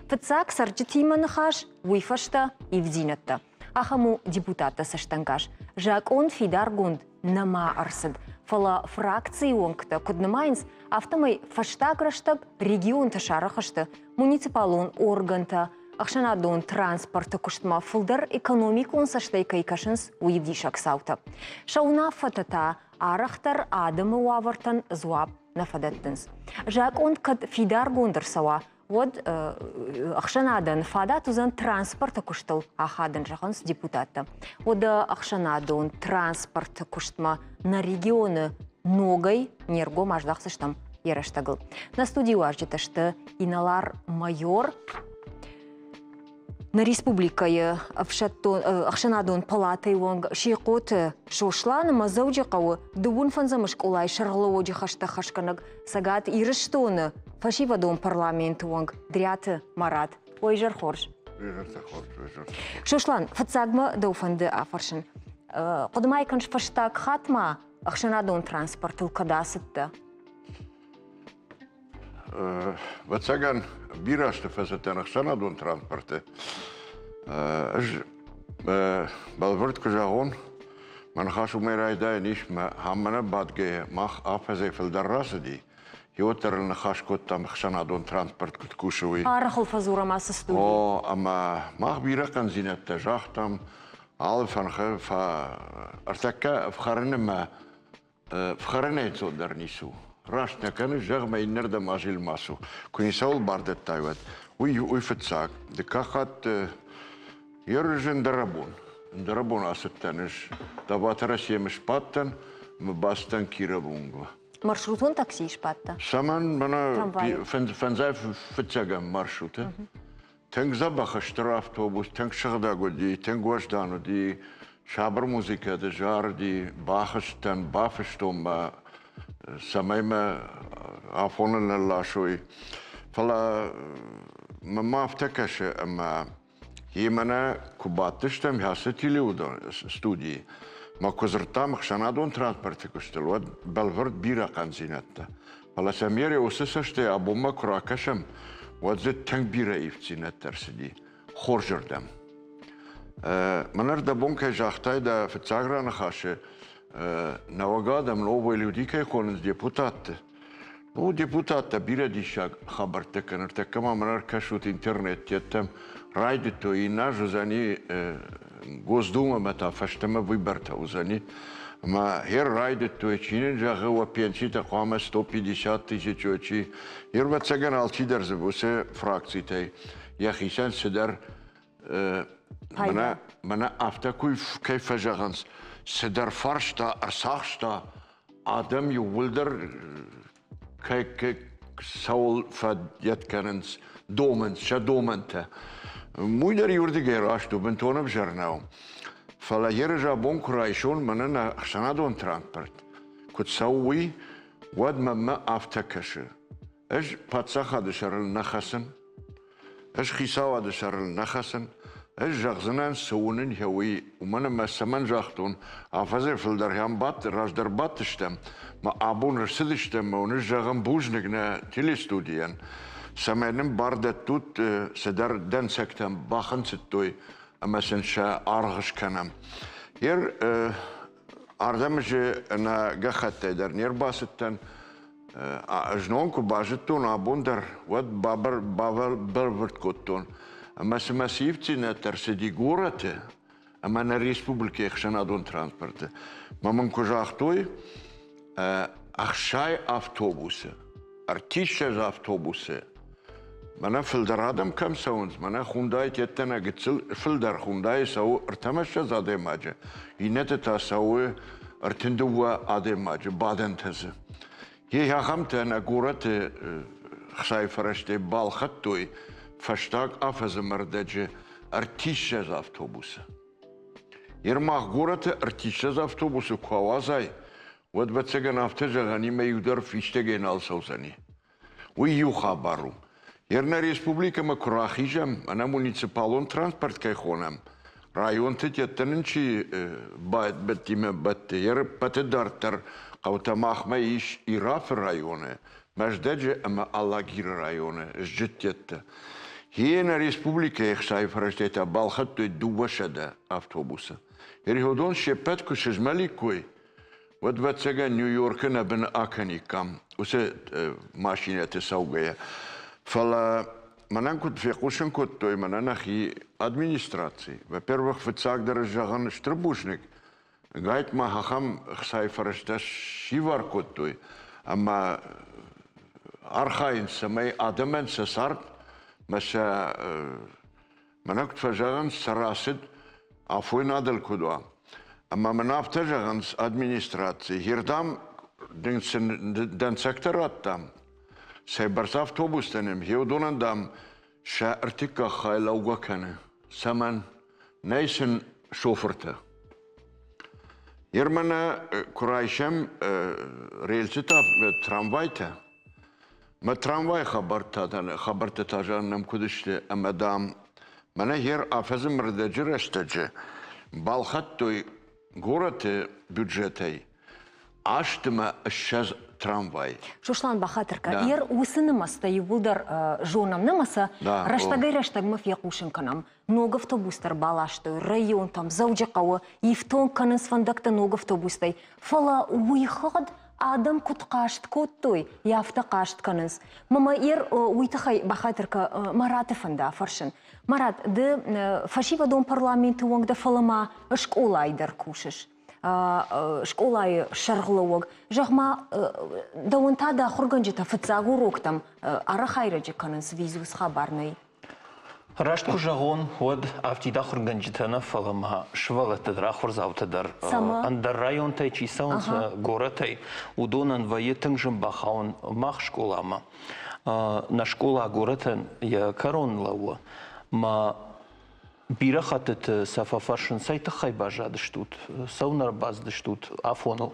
Фыццаг цӕрджытимӕ ныхас, уый фӕстӕ ивдзинӕдтӕ. Ахӕм у депутатты цӕстӕнгас. Закъон фидаргонд нӕма ӕрцыд, фӕлӕ фракцийы уӕнгтӕ куыд нымайынц, афтӕмӕй фӕстаг рӕстӕг регионты сарӕх сты муниципалон органтӕ ӕхсӕнадон транспорты куыстмӕ фылдӕр экономикон цӕстӕй кӕй кӕсынц, уый ӕвдисӕг цаутӕ. Сӕ уынаффӕтӕ та арӕхдӕр адӕмы уавӕртӕн дзуапп нӕ фӕдӕттынц. Закъон кӕд фидаргонд ӕрцӕуа, уӕд ӕхсӕнадӕн фадат уыдзӕн транспорты куыстыл ахадын, зӕгъынц депутаттӕ. Уӕдӕ ӕхсӕнадон транспорты куыстмӕ нӕ регионы ногӕй не ргом аздахдзыстӕм йӕ рӕстӕгыл. Нӕ студийы уазджытӕ сты инӕлар-майор, нӕ республикӕйы ӕфсӕддон ӕхсӕнадон палатӕйы уӕнг Сихъоты Сослан ӕмӕ Дзӕуджыхъӕуы дыууын фӕндзӕм скъолайы сӕргълӕууӕджы хӕстӕ хӕсгӕнӕг Цӕгат Ирыстоны фӕсивӕдон парламенты уӕнг Дриаты Марат. Ой, изӕр хорз. Сослан, фыццаг мӕ дӕу фӕнды афӕрсын. Хъуыды ма кӕныс фӕстаг хатт ма ӕхсӕнадон транспортыл кӕд ацыдтӕ? Ӕвӕццӕгӕн, бирӕ азты фӕцыдтӕн ӕхсӕнадон транспорты. Ӕз бӕлвырд куы зӕгъон, мӕ ныхас уымӕй райдайӕн ис, мӕ ам мӕнӕ бадгӕйӕ мах афӕдзӕй фылдӕр рацыди, иуӕддӕр ыл ныхас кодтам ӕхсӕнадон транспорт куыд кусы, уый. Арӕх ыл фӕдзурӕм ацы студийы. О, ӕмӕ мах бирӕ хъӕндзинӕдтӕ загътам, алы фӕнхы ӕртӕккӕ ӕфхӕрыны мӕ Фхӕрынӕй дӕр ницы у. Раст нӕ кӕныс, зӕгъ мӕ иннӕрдӕм азил ма цу. Куы ницӕуыл бар дӕттай, уӕд. Уый, уый фыццаг. Дыккаг хатт ерыс ӕндӕрӕбон. Ӕндӕрӕбон ацыдтӕн ӕз. Табаты Россиямӕ сбадтӕн ӕмӕ бацыдтӕн Кировы уынгмӕ. Маршрутон таксийы сбадтӕ? Цӕмӕн? Мӕнӕ фӕндзай фыццӕгӕм маршруты. Тынг дзӕбӕх стыр автобус, тынг сыгъдӕг уыди, тынг уӕздан уыди, сабыр музыкӕты зарыди, бахызтӕн, бафыстон мӕ, цӕмӕй мӕ афоныл нылласой. Фӕлӕ мӕм афтӕ кӕсы, ӕмӕ йемӕ нӕ куы бадтыстӕм ацы телеудон студийы, мӕ куы дзырдтам ӕхсӕнадон транспорты куыстыл, уӕд бӕлвырд бирӕ хъӕндзинӕдтӕ. Фӕлӕ сӕм йе уыцы цӕстӕй абонмӕ куы ракӕсӕм, уӕд дзы тынг бирӕ ивддзинӕдтӕ ӕрцыди хорзырдӕм. Мӕн ӕрдӕбон кӕй загътай дӕ фыццаг раныхасы, нӕуӕг адӕм новые люди кӕй хонынц депутатты. Ну, депутаттӕ бирӕ диссаг хабӕрттӕ кӕны. Ныртӕккӕ ма мӕн ӕркӕсут интернет-теттӕм. Райдыдтой, иннӕ аз уыдзӕни Госдумӕмӕ та фӕстӕмӕ выбортӕ уыдзӕни. Ӕмӕ гъер райдыдтой, чи нын зӕгъы, уӕ пенситӕ хъуамӕ 150 тысячи чи. Ӕвӕццӕгӕн алчидӕр дзы уыцы фракцитӕй йӕхицӕн цыдӕр мӕнӕ, мӕнӕ афтӕ кӕй фӕзӕгъынц, цыдӕр фарста ӕрцахста, адӕм иууылдӕр кӕй цӕуыл фӕдӕт кӕнынц, домынц сӕ домӕнтӕ. Уый дӕр иуырдыгӕй раст у, бынтон ӕвзӕр нӕу. Фӕлӕ ерыс абон куы райсон мӕнӕн ӕхсӕнадон транспорт, куыд цӕуы уый, уӕд мӕнмӕ афтӕ кӕсы. Ӕз паддзахады сӕрыл нӕ хӕцын, Ӕз хицауады сӕрыл нӕ хӕцын, ӕз зӕгъдзынӕн, цы уынын, уый, уымӕн ӕмӕ цӕмӕн загътон, афӕдзӕй фылдӕр ӕм бадт, раздӕр бадтыстӕм, мӕ абон ӕрцыдыстӕм ӕмӕ уын ӕз зӕгъын бузныг нӕ телестудийӕн, цӕмӕй нын бар дӕттут цыдӕр дӕнцӕгтӕм бахынцыдтой ӕмӕ сын сӕ аргъ скӕнӕм. Ер ардӕм ӕз ӕнӕ гӕххӕттӕй дӕр не рбацыдтӕн, Знон куы базыдтон абон дӕр, уӕд бабӕлвырд кодтон, ӕмӕ цымӕ цы ивддзинӕдтӕ ӕрцыди горӕты ӕмӕ нӕ республикӕйы ӕхсӕнадон транспорты. Мӕ мын куы загътой, 60 автобусы, 30 автобусы, мӕнӕ фылдӕр адӕм кӕм цӕуынц, мӕнӕ Хундайы теттӕ гыццыл фылдӕр Хундайы цӕуы 30 адӕймаджы, иннӕты та цӕуы 32 адӕймаджы бадӕнтӕ дзы. Йе ахӕмтӕ нӕ горӕты хсайы фӕрӕзтӕй балхӕдтой фӕстаг афӕдзы мӕрдӕджы 30 автобусы. Йер мах горӕты ӕртиссӕдз автобусы куы ауадзай, уӕд, ӕвӕццӕгӕн, афтӕ зӕгъӕн и, мӕ иу дӕр фистӕгӕй нал цӕудзӕни. Уый иу хабар у. Йер нӕ республикӕмӕ куы рахизӕм, ӕнӕ муниципалон транспорт кӕй хонӕм, районты дӕттӕ нын чи бӕттимӕ бӕтты, йер ӕппӕты дарддӕр хъӕутӕ махмӕ ис Ирафы районы, Мӕздӕджы ӕмӕ Алагиры районы зджыддӕттӕ. Гье нӕ республикӕйы ӕхцайы фӕрӕзтӕй та балхӕдтой 200 автобусы. Уыдон се ппӕт куы сызмӕликкой, уӕд, ӕвӕццӕгӕн, Нью-Йоркы нӕ быны акӕниккам уыцы машинӕты цӕугӕйӕ. Фӕлӕ мӕнӕн куыд фехъусын кодтой, мӕнӕ нӕхи администраци, во-первых, фыццагдӕр зӕгъын стыр бузныг, Гайтма ахӕм ӕхцайы фӕрӕзтӕ сивар кодтой ӕмӕ архайынц, цӕмӕй адӕмӕн сӕ цард мӕ сӕ мӕнӕ куыд фӕзӕгъынц, сӕ рацыд афойнадыл куыд уа. Ӕмӕ мын афтӕ зӕгъынц администраци, хирдӕм дын сын дӕнцӕгтӕ радтам, цӕйбӕрц автобустӕ нӕм, уыдонӕн, дам, сӕ ӕртыккаг хай лӕугӕ кӕны. Цӕмӕн? Нӕй сын шофыртӕ. Ермӕнӕ куы райсӕм рельсытӕ, трамвайтӕ, мӕ трамвайы хабӕрттӕ та нӕм куыд сты, ӕмӕ, дам, мӕнӕ гьер афӕдзы мрдӕджы рӕстӕджы балхӕдтой горӕты бюджетӕй 28 трамвай. Сослан, бахатыр кӕн, ер уыцы нымӕцтӕ иууылдӕр зонӕм нӕ сӕ рӕстӕгӕй-рӕстӕгмӕ фехъусын кӕнӕм. Ног автобустӕ ӕрбаластой районтӕм, Дзӕуджыхъӕуы ифтонг кӕнынц фӕндӕгтӕ ног автобустӕй. Фӕлӕ уый хыгъд адӕм куыд хъаст кодтой, афтӕ хъаст кӕнынц. Мӕ ер уый тыххӕй бахатыр кӕ, Мараты фӕнды афӕрсын. Марат, ды фӕсивӕдон парламенты уӕнг дӕ, фӕлӕ ма скъолайы дӕр кусыс. Скъолайы сӕргълӕууӕг, зӕгъ-ма, дӕуӕн та дӕ ахуыргӕнджытӕ фыццаг уроктӕм арӕх айрӕджы кӕнынц, визус хабар нӕй? Раст куы зӕгъон, уӕд афтид ахуыргӕнджытӕ нӕ, фӕлӕ ма сывӕллӕттӕ дӕр, ахуырдзаутӕ дӕр ӕндӕр районтӕй чи цӕуынц, горӕтӕй, уыдонӕн вӕййы тынг зын бахауын мах скъоламӕ. Нӕ скъола горӕтӕн йӕ кӕрон лӕууы, мӕ бирӕ хӕттыты сӕ фӕфӕрсын, цӕй тыххӕй баззадыстут, цӕуылнӕ ӕрбацыдыстут афоныл.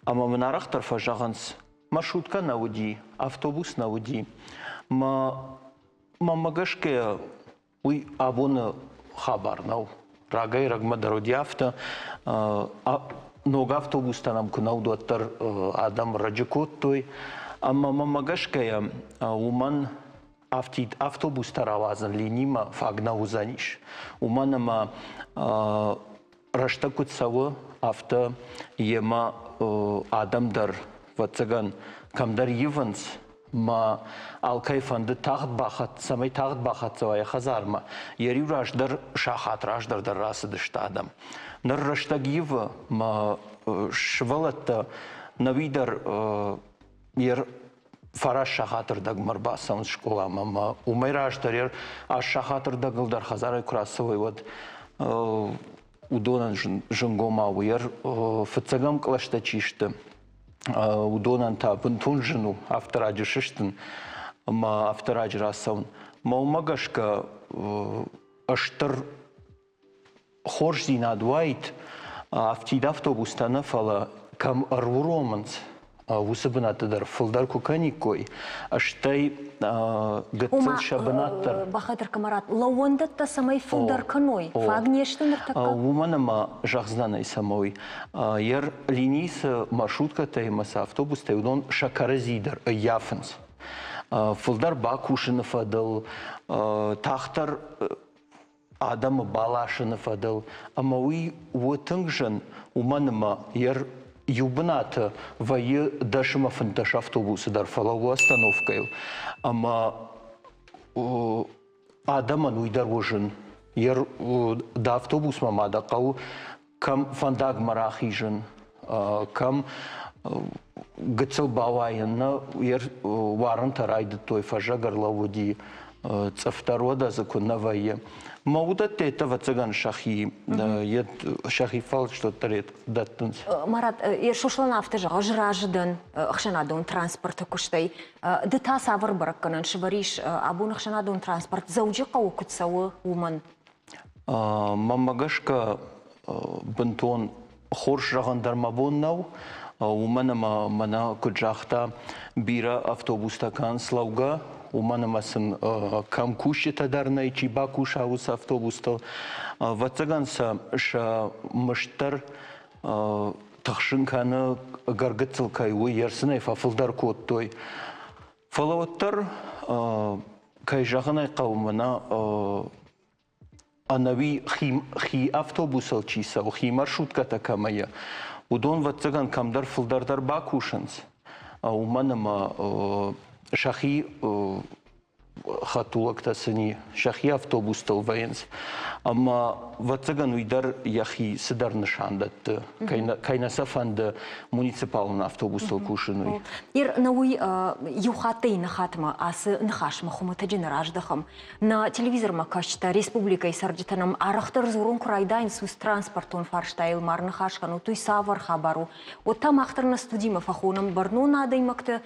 Ӕмӕ мын арӕхдӕр фӕзӕгъынц, маршруткӕ нӕ уыди, автобус нӕ уыди. Мӕ Мӕнмӕ гӕсгӕ, уый абоны хабар нӕу. Рагӕй-рӕгмӕ дӕр уыди афтӕ. Ног автобустӕ нӕм куы нӕ уыд, уӕддӕр адӕм рӕджы кодтой. Ӕмӕ мӕнмӕ гӕсгӕ, уымӕн афтид автобустӕ рауадзын линимӕ фаг нӕ уыдзӕнис. Уымӕн ӕмӕ рӕстӕг куыд цӕуы, афтӕ йемӕ адӕм дӕр, ӕвӕццӕгӕн, кӕмдӕр ивынц, мӕ алкӕй фӕнды тагъд бахӕццӕ, цӕмӕй тагъд бахӕццӕ уа йӕ хӕдзармӕ. Йӕ риу раздӕр сахат раздӕр дӕр рацыдысты адӕм. Ныр рӕстӕг ивы, мӕ сывӕллӕттӕ нӕуи дӕр йе фараст сахаты рдӕгмӕ ӕрбацӕуынц скъоламӕ ӕмӕ уымӕй раздӕр аст сахаты рдӕгыл дӕр хӕдзарӕй куы рацӕуой, уӕд уыдонӕн зынгомау у. Фыццӕгӕм кълӕстӕ чи сты, уыдонӕн та бынтон зын у афтӕ раджы сыстын ӕмӕ афтӕ раджы рацӕуын. Мӕ уымӕ гӕсгӕ стыр хорздзинад уаид, афтид автобустӕ нӕ, фӕлӕ кӕм ӕруромынц, уыцы бынӕтты дӕр фылдӕр куы кӕниккой, стӕй гыццыл сӕ бынат дӕр. Бахатыр Камарат, лӕууӕндӕттӕ цӕмӕй фылдӕр кӕной, фаг не сты ныртӕккӕ? Уымӕн ӕмӕ зӕгъдзынӕн цӕмӕй йӕ линийы цы маршруткӕтӕ ӕмӕ цы автобустӕ, уыдон сӕ кӕрӕдзи дӕр ӕййафынц. Фылдӕр бакусыны фӕдыл, тагъддӕр адӕмы баласыны фӕдыл, ӕмӕ уый у тынг зын, уымӕн ӕмӕ йӕ иу бынаты вӕййы 10 ӕмӕ 15 автобусы дӕр фӕлӕууы остановкӕйыл, ӕмӕ адӕмӕн уый дӕр у зын. Йӕ дӕ автобусмӕ ма дӕ хъӕуы кӕм фӕндагмӕ рахизын, кӕм гыццыл бауайын, нӕ уарынтӕ райдыдтой, фӕззӕг ӕрлӕууыди, цъыфдӕр уӕдӕ дзы куы нӕ вӕййы. Мӕ уыдӕттӕ ӕвӕццӕгӕн сӕхи сӕхи фӕлыстуӕттӕ дӕттынц. Марат, Сослан афтӕ зӕгъы, ӕз разы дӕн ӕхсӕнадон транспорты куыстӕй. Ды та цавӕр бӕрӕггӕнӕн сывӕрис абон ӕхсӕнадон транспорт Дзӕуджыхъӕуы куыд цӕуы, уымӕн? Мӕнмӕ гӕсгӕ, бынтон хорз зӕгъын дӕр мӕ бон нӕу, уымӕн ӕмӕ мӕнӕ куыд загъта, бирӕ автобустӕ кӕнынц лӕугӕ, уымӕн ӕмӕ сын кӕм кусджытӕ дӕр нӕй, чи бакуса уыцы автобустыл. Ӕвӕццӕгӕн сӕ сӕ мызд дӕр тыхсын кӕны, ӕгӕр гыццыл кӕй у, йе рцынӕй фӕфылдӕр кодтой. Фӕлӕ уӕддӕр, кӕй зӕгъын ӕй хъӕуы, мӕнӕ ӕнӕуи хи автобусыл чи цӕуы, хи маршруткӕтӕ кӕмӕ и, уыдон, ӕвӕццӕгӕн, кӕмдӕр фылдӕр дӕр бакусынц, уымӕн ӕмӕ сӕхи хӕдтулӕгтӕ сын и, сӕхи автобустыл вӕййынц. Ӕмӕ, ӕвӕццӕгӕн, уый дӕр йӕхи цыдӕр нысан дӕтты, кӕй нӕ сӕ фӕнды муниципалон автобустыл кусын, уый. Ир, нӕ уый иу хаттӕй иннӕ хатмӕ ацы ныхасмӕ хуымӕтӕджы нӕ раздӕхӕм. Нӕ телевизормӕ кӕсджытӕ, республикӕйы цӕрджытӕ нӕм арӕхдӕр дзурын куы райдайынц, уыцы транспортон фарстайыл ма ӕрныхас кӕнут, уый цавӕр хабар у? Уӕд та мах дӕр нӕ студимӕ фӕхонӕм бӕрнон адӕймӕгты.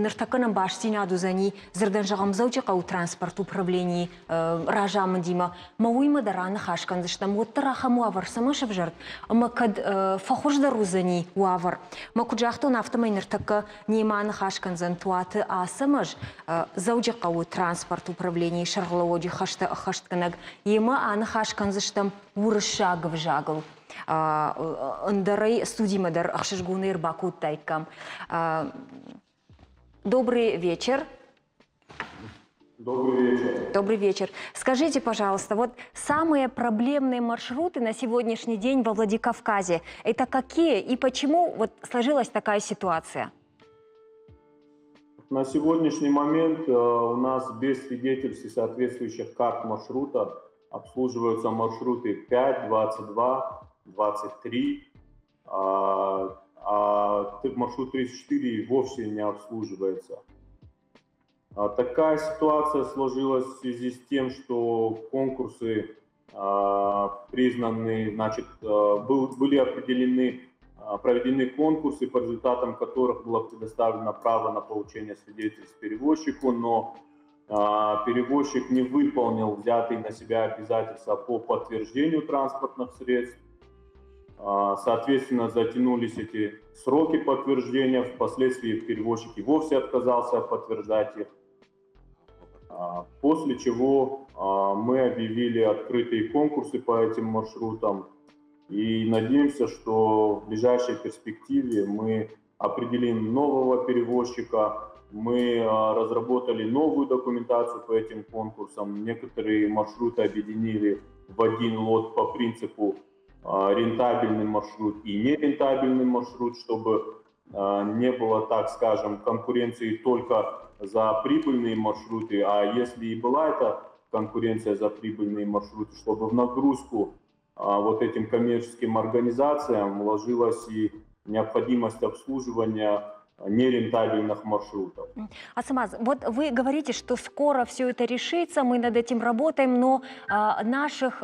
Ныртӕккӕ нӕм бастдзинад уыдзӕни, дзырдӕн зӕгъӕм, Дзӕуджыхъӕуы транспорт управленийы разамындимӕ. Мӕ уыимӕ дӕр аныхас кӕндзыстӕм, уӕддӕр ахӕм уавӕр цӕмӕ сӕвзӕрд ӕмӕ кӕд фӕхуыздӕр уыдзӕни уавӕр. Мӕ куыд загътон, афтӕмӕй ныртӕккӕ немӕ аныхас кӕндзӕн Туаты Ацӕмӕз, Дзӕуджыхъӕуы транспорт управленийы сӕргълӕууӕджы хӕстӕ ӕххӕстгӕнӕг. Йемӕ аныхас кӕндзыстӕм уырыссаг ӕвзагыл. Ӕндӕрӕй студимӕ дӕр ӕхсызгонӕй ӕрбакодтаиккам. Добрый вечер. Добрый вечер. Добрый вечер. Скажите, пожалуйста, вот самые проблемные маршруты на сегодняшний день во Владикавказе, это какие и почему вот сложилась такая ситуация? На сегодняшний момент у нас без свидетельств и соответствующих карт маршрута обслуживаются маршруты 5, 22, 23, а маршрут 34 и вовсе не обслуживается. Такая ситуация сложилась в связи с тем, что конкурсы признаны, значит, были определены, проведены конкурсы, по результатам которых было предоставлено право на получение свидетельств перевозчику, но перевозчик не выполнил взятые на себя обязательства по подтверждению транспортных средств. Соответственно, затянулись эти сроки подтверждения, впоследствии перевозчик и вовсе отказался подтверждать их. После чего мы объявили открытые конкурсы по этим маршрутам и надеемся, что в ближайшей перспективе мы определим нового перевозчика, мы разработали новую документацию по этим конкурсам, некоторые маршруты объединили в один лот по принципу рентабельный маршрут и нерентабельный маршрут, чтобы не было, так скажем, конкуренции только за прибыльные маршруты, а если и была эта конкуренция за прибыльные маршруты, чтобы в нагрузку вот этим коммерческим организациям ложилась и необходимость обслуживания нерентабельных маршрутов. Ацамаз, вот вы говорите, что скоро все это решится, мы над этим работаем, но наших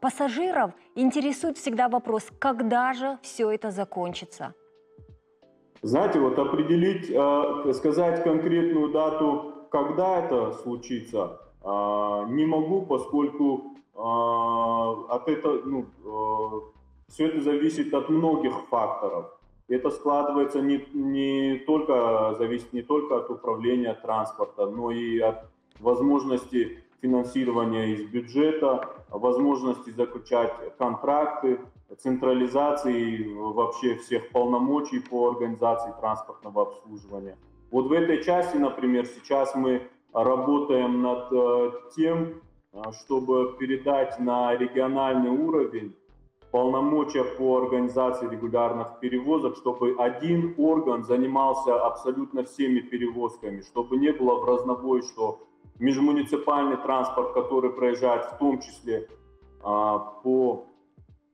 пассажиров интересует всегда вопрос, когда же все это закончится? Знаете, вот определить, сказать конкретную дату, когда это случится, не могу, поскольку от этого, все это зависит от многих факторов. Это складывается не только, зависит не только от управления транспорта, но и от возможности финансирования из бюджета, возможности заключать контракты, централизации вообще всех полномочий по организации транспортного обслуживания. Вот в этой части, например, сейчас мы работаем над тем, чтобы передать на региональный уровень полномочия по организации регулярных перевозок, чтобы один орган занимался абсолютно всеми перевозками, чтобы не было в разнобой, что межмуниципальный транспорт, который проезжает в том числе по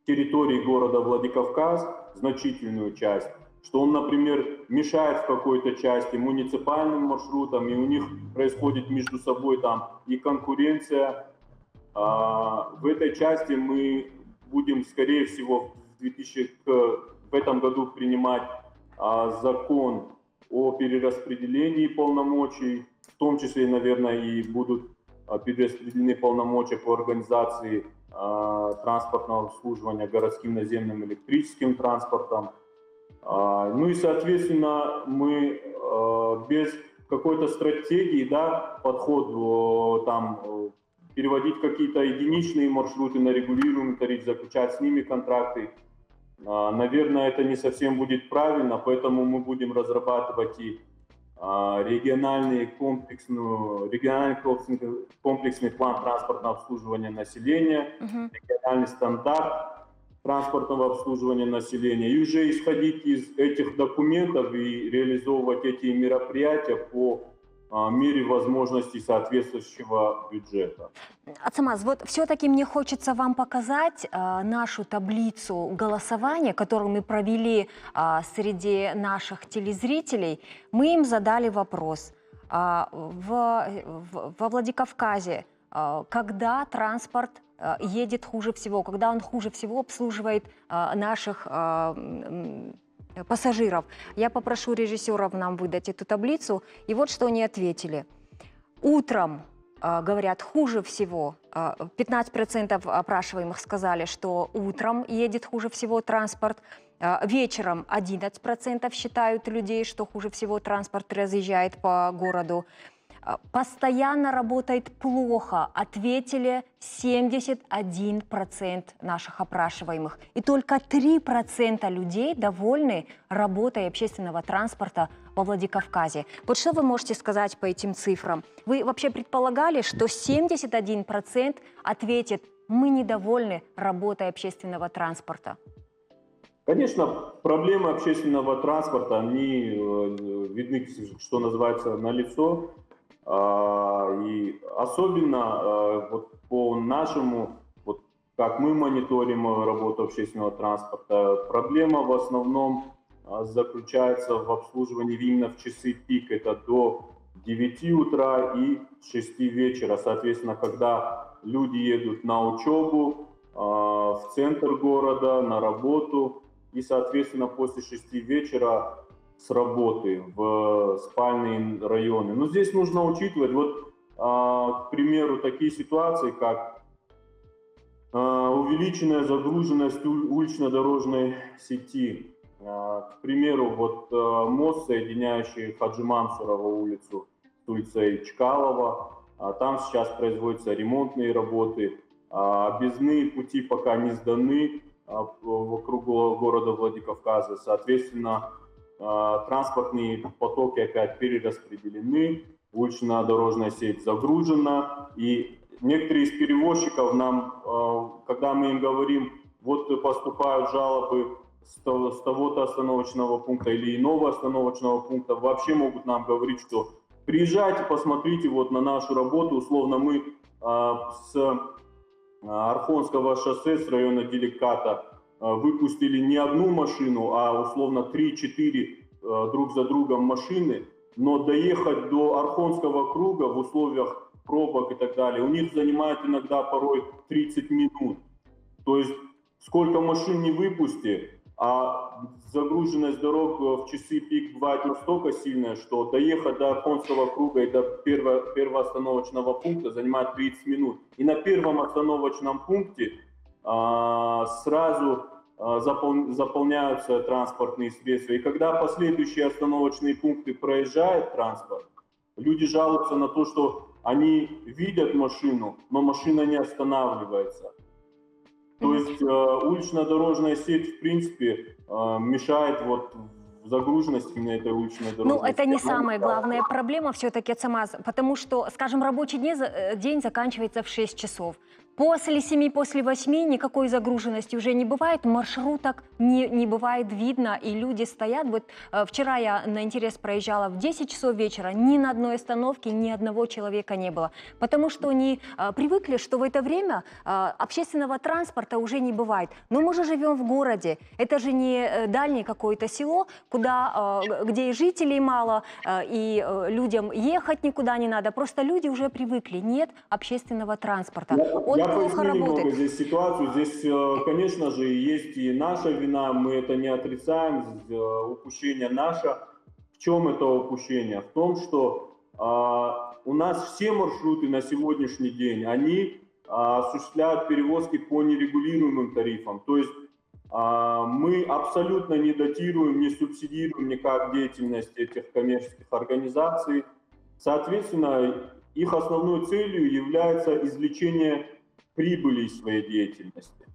территории города Владикавказ, значительную часть, что он, например, мешает в какой-то части муниципальным маршрутам, и у них происходит между собой там и конкуренция. В этой части мы будем, скорее всего, в этом году принимать закон о перераспределении полномочий, в том числе, наверное, и будут перераспределены полномочия по организации транспортного обслуживания городским наземным электрическим транспортом. Ну и, соответственно, мы без какой-то стратегии, да, подход, там, переводить какие-то единичные маршруты на регулируемый тариф, заключать с ними контракты, наверное, это не совсем будет правильно, поэтому мы будем разрабатывать и региональный комплексный план транспортного обслуживания населения, региональный стандарт транспортного обслуживания населения, и уже исходить из этих документов и реализовывать эти мероприятия по мере возможностей соответствующего бюджета. Ацамаз, вот все-таки мне хочется вам показать нашу таблицу голосования, которую мы провели среди наших телезрителей. Мы им задали вопрос. Во Владикавказе, когда транспорт едет хуже всего, когда он хуже всего обслуживает наших пассажиров. Я попрошу режиссеров нам выдать эту таблицу. И вот что они ответили. Утром, говорят, хуже всего. 15% опрашиваемых сказали, что утром едет хуже всего транспорт. Вечером 11% считают людей, что хуже всего транспорт разъезжает по городу. Постоянно работает плохо, ответили 71% наших опрашиваемых. И только 3% людей довольны работой общественного транспорта во Владикавказе. Вот что вы можете сказать по этим цифрам? Вы вообще предполагали, что 71% ответит: мы недовольны работой общественного транспорта? Конечно, проблемы общественного транспорта, они видны, что называется, налицо. И особенно вот по нашему, вот как мы мониторим работу общественного транспорта, проблема в основном заключается в обслуживании именно в часы пик, это до 9 утра и 6 вечера. Соответственно, когда люди едут на учебу, в центр города, на работу, и, соответственно, после 6 вечера с работы в спальные районы. Но здесь нужно учитывать, вот, к примеру, такие ситуации, как увеличенная загруженность улично-дорожной сети. К примеру, вот мост, соединяющий Хаджи Мамсурова улицу с улицей Чкалова, там сейчас производятся ремонтные работы, объездные пути пока не сданы вокруг города Владикавказа, соответственно, транспортные потоки опять перераспределены, улично-дорожная сеть загружена, и некоторые из перевозчиков нам, когда мы им говорим, вот поступают жалобы с того-то остановочного пункта или иного остановочного пункта, вообще могут нам говорить, что приезжайте, посмотрите вот на нашу работу, условно мы с Архонского шоссе, с района Деликата, выпустили не одну машину, а условно 3-4 друг за другом машины, но доехать до Архонского круга в условиях пробок и так далее, у них занимает иногда порой 30 минут. То есть сколько машин не выпусти, а загруженность дорог в часы пик бывает настолько сильная, что доехать до Архонского круга и до первого остановочного пункта занимает 30 минут. И на первом остановочном пункте сразу заполняются транспортные средства. И когда последующие остановочные пункты проезжает транспорт, люди жалуются на то, что они видят машину, но машина не останавливается. То есть улично-дорожная сеть, в принципе, мешает вот загруженности на этой уличной дороге. Ну, это не самая главная проблема все-таки, Ацамаз, потому что, скажем, рабочий день заканчивается в 6 часов. После 7, после 8 никакой загруженности уже не бывает, маршруток не бывает видно, и люди стоят. Вот вчера я на интерес проезжала в 10 часов вечера, ни на одной остановке ни одного человека не было, потому что они привыкли, что в это время общественного транспорта уже не бывает. Но мы же живем в городе, это же не дальнее какое-то село, куда, где и жителей мало, и людям ехать никуда не надо, просто люди уже привыкли, нет общественного транспорта. Я поясню немного здесь ситуацию. Здесь, конечно же, есть и наша вина, мы это не отрицаем, упущение наше. В чем это упущение? В том, что у нас все маршруты на сегодняшний день, они осуществляют перевозки по нерегулируемым тарифам. То есть мы абсолютно не дотируем, не субсидируем никак деятельность этих коммерческих организаций. Соответственно, их основной целью является извлечение прибыли из своей деятельности.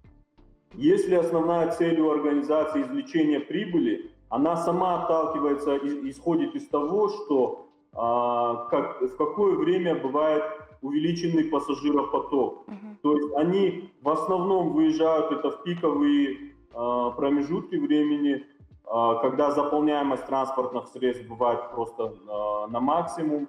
Если основная цель у организации извлечение прибыли, она сама отталкивается, исходит из того, что в какое время бывает увеличенный пассажиропоток. То есть они в основном выезжают это в пиковые промежутки времени, когда заполняемость транспортных средств бывает просто на максимум.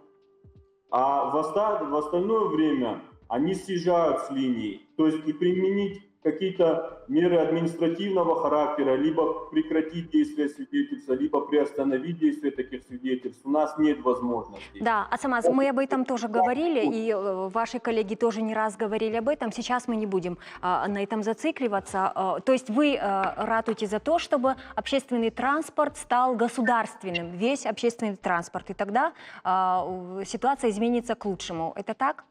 А в остальное время они съезжают с линии. То есть и применить какие-то меры административного характера, либо прекратить действие свидетельства, либо приостановить действие таких свидетельств, у нас нет возможности. Да, Ацамаз, мы об этом тоже говорили, и ваши коллеги тоже не раз говорили об этом. Сейчас мы не будем на этом зацикливаться. То есть вы ратуете за то, чтобы общественный транспорт стал государственным, весь общественный транспорт, и тогда ситуация изменится к лучшему. Это так?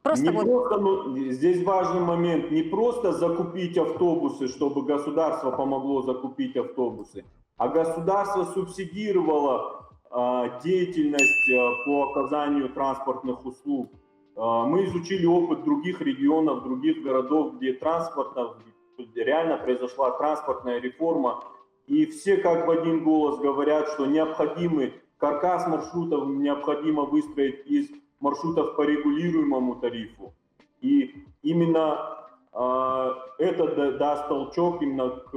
Просто не вот... просто, ну, здесь важный момент, не просто закупить автобусы, чтобы государство помогло закупить автобусы, а государство субсидировало деятельность по оказанию транспортных услуг. Мы изучили опыт других регионов, других городов, где реально произошла транспортная реформа, и все как в один голос говорят, что необходимый каркас маршрутов необходимо выстроить из маршрутов по регулируемому тарифу. И именно это даст толчок именно к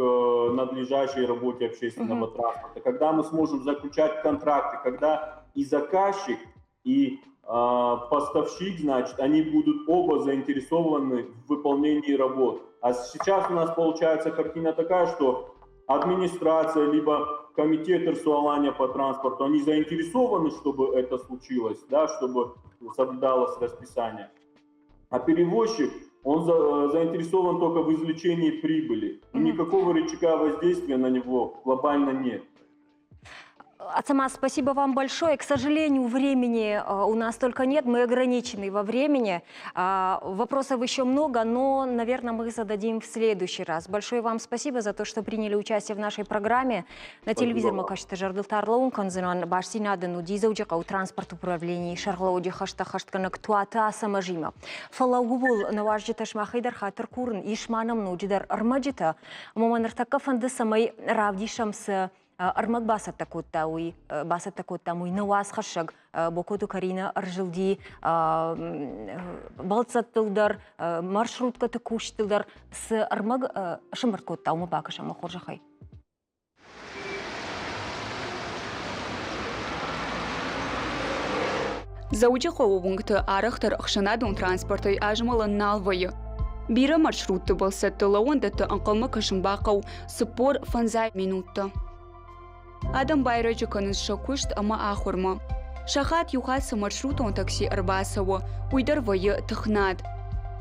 надлежащей работе общественного транспорта. Когда мы сможем заключать контракты, когда и заказчик, и поставщик, значит, они будут оба заинтересованы в выполнении работ. А сейчас у нас получается картина такая, что администрация, либо комитет РСУ-Алания по транспорту, они заинтересованы, чтобы это случилось, да, чтобы соблюдалось расписание. А перевозчик, он заинтересован только в извлечении прибыли. И никакого рычага воздействия на него глобально нет. Ацамаз, спасибо вам большое. К сожалению, времени у нас только нет, мы ограничены во времени. Вопросов еще много, но, наверное, мы их зададим в следующий раз. Большое вам спасибо за то, что приняли участие в нашей программе. На телевизор Макашты Жардылтар Лоунканзинан Башсинадану Дизауджикау транспорт управлении Шарлауди Хашта Хаштканак Туата Самажима. Фалаугул Наважджита Шмахайдар Хатыр Курн Ишманам Нуджидар Армаджита Маманартака Фанды Самай Равдишам с ӕрмӕг бацӕттӕ кодта уый, бацӕттӕ кодтам уый нӕ уацхӕссӕг Бокоты Карина ӕрзылди бӕлццӕттыл дӕр, маршруткӕты кусджытыл дӕр цы ӕрмӕг сӕмбырд кодта, уымӕ бакӕсӕм хорзӕхӕй. Дзӕуджыхъӕуы уынгты арӕхдӕр ӕхсӕнадон транспортӕй азмӕлӕн нал вӕййы. Бирӕ маршрутты бӕлццӕтты лӕууӕндӕтты ӕнхъӕлмӕ кӕсын бахъӕуы 45 минуттӕ. Адӕм байрӕджы кӕнынц сӕ куыст ӕмӕ ахуырмӕ. Сахат иу хатт цы маршрутон такси ӕрбацӕуы, уый дӕр вӕййы тыхнад.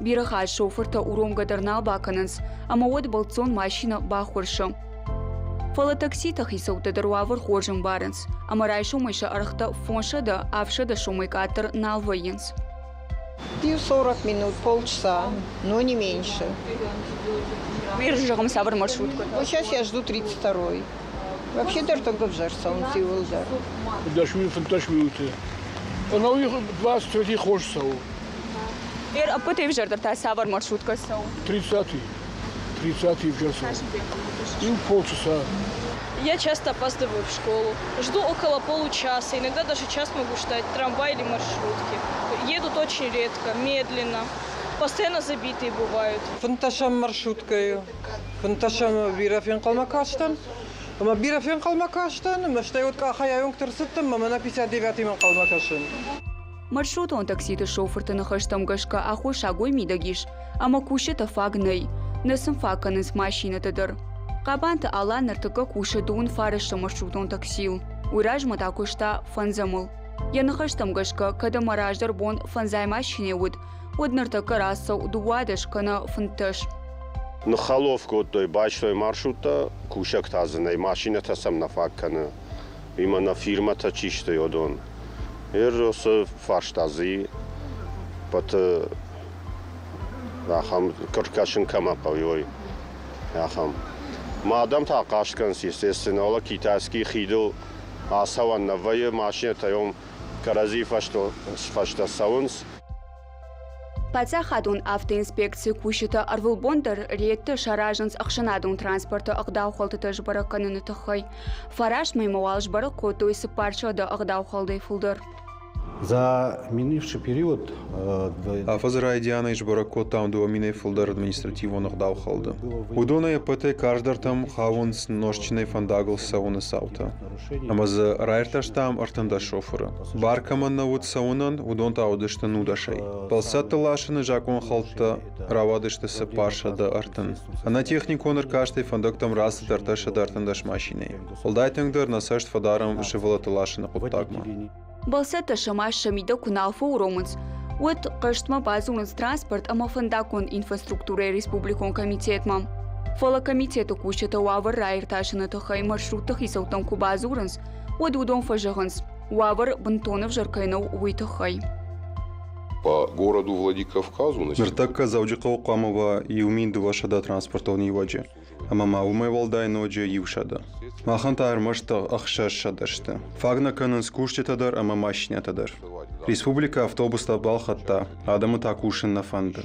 Бирӕ хатт шофыртӕ уромгӕ дӕр нал бакӕнынц, ӕмӕ уӕд бӕлццон машинӕ баххуырсы. Фӕлӕ такситы хицӕуттӕ дӕр уавӕр хорз ӕмбарынц, ӕмӕ райсомӕй сӕ ӕргътӕ 500 700 сомӕй къаддӕр нал вӕййынц. 40 минут, полчаса, но не меньше. Зӕгъӕм, цавӕр маршрутка? Вот сейчас я жду 32-й. Вообще даже только в Жарсаун, 10 минут, 15 минут. Она у них 23 хорсау. Ер, ӕппӕтӕй ӕвзӕрдӕр та цавӕр маршрутка цӕуы? 30-й. 30-й в Жарсаун. И полчаса. Я часто опаздываю в школу. Жду около получаса, иногда даже час могу ждать трамвай или маршрутки. Едут очень редко, медленно. Постоянно забитые бывают. Фынташам маршруткой. Фынташам бирӕ фенхъӕлмӕ кастӕн. Ӕмӕ бирӕ фенхъӕлмӕ кастӕн, ӕмӕ стӕй уӕд къахӕй айонг ӕрцыдтӕн, ӕмӕ мӕнӕ 59-имӕ ӕнхъӕлмӕ кӕсын. Маршрутон такситы шофырты ныхӕстӕм гӕсгӕ аххосаг уый мидӕг ис, ӕмӕ кусджытӕ фаг нӕй. Нӕ сын фаг кӕнынц машинӕтӕ дӕр. Хъабанты Алан ныртӕккӕ кусы дыууын фарӕсты маршрутон таксийыл. Уый размӕ та куыста фӕндзӕмыл. Йӕ ныхӕстӕм гӕсгӕ, кӕд ӕмӕ раздӕр бон фӕндзай машинӕ уыд, уӕд ныртӕккӕ рацӕуы 12 кӕнӕ 15. Ныххӕлоф кодтой, байстой маршруттӕ, кусӕг та дзы нӕй, машинӕтӕ сӕм нӕ фаг кӕны. Уыимӕ нӕ фирмӕтӕ чи сты, уыдон. Цы фарста дзы и, пӕт Ахӕм кӕсын кӕмӕ хъӕуы, уый ахӕм. Ма адӕм та хъаст кӕнынц, естественно, уӕлӕ китайский хидыл ацӕуӕн нӕ вӕййы, машинӕтӕ йом кӕрӕдзийы фӕстӕ цӕуынц. Паддзахадон автоинспекцийы кусджытӕ ӕрвылбон дӕр рейдтӕ саразынц ӕхсӕнадон транспорты ӕгъдаухӕлдтытӕ сбӕрӕг кӕныны тыххӕй. Фараст мӕймӕ уал сбӕрӕг кодтой 400 ӕгъдаухӕлдӕй фылдӕр. За минувший период Афӕдзы райдианӕй сбӕрӕг кодтам 2 минӕй фылдӕр административон ӕгъдаухӕлды. Уыдонӕй ӕппӕтӕй карздӕртӕм хауынц нозтджынӕй фӕндагыл цӕуыны цаутӕ. Ӕмӕ дзы раиртӕстам 13 шофыры. Бар кӕмӕн нӕ уыд цӕуынӕн, уыдон та уыдысты нудӕсӕй. Бӕлццӕтты ласыны закъонхӕлдтӕ рауадысты 430. Ӕнӕтехникон ӕркастӕй фӕндӕгтӕм рацыд 313 машинӕйы. Уӕлдай тынгдӕр нӕ цӕст фӕдарӕм сывӕллӕтты ласыны хъуыддагмӕ. Бӕлццӕттӕ сӕ маст сӕ мидӕг куы нал фӕуромынц, уӕд хъӕстмӕ бадзурынц транспорт ӕмӕ фӕндаггон инфраструктурӕйы республикон комитетмӕ. Фӕлӕ комитеты кусджытӕ уавӕр раиртасыны тыххӕй маршрутты хицӕуттӕм куы бадзурынц, уӕд уыдон фӕзӕгъынц, уавӕр бынтон ӕвзӕр кӕй нӕу, уый тыххӕй. По городу Владикавказу Ныртӕккӕ Дзӕуджыхъӕуы хъуамӕ уа 1200 транспортон иуӕджы, ӕмӕ ма уымӕй уӕлдай ноджы 100. Махӕн та ӕрмӕст 600 сты. Фаг нӕ кӕнынц кусджытӕ дӕр ӕмӕ машинӕтӕ дӕр. Республикӕ автобустӕ балхӕдта, адӕмы та кусын нӕ фӕнды.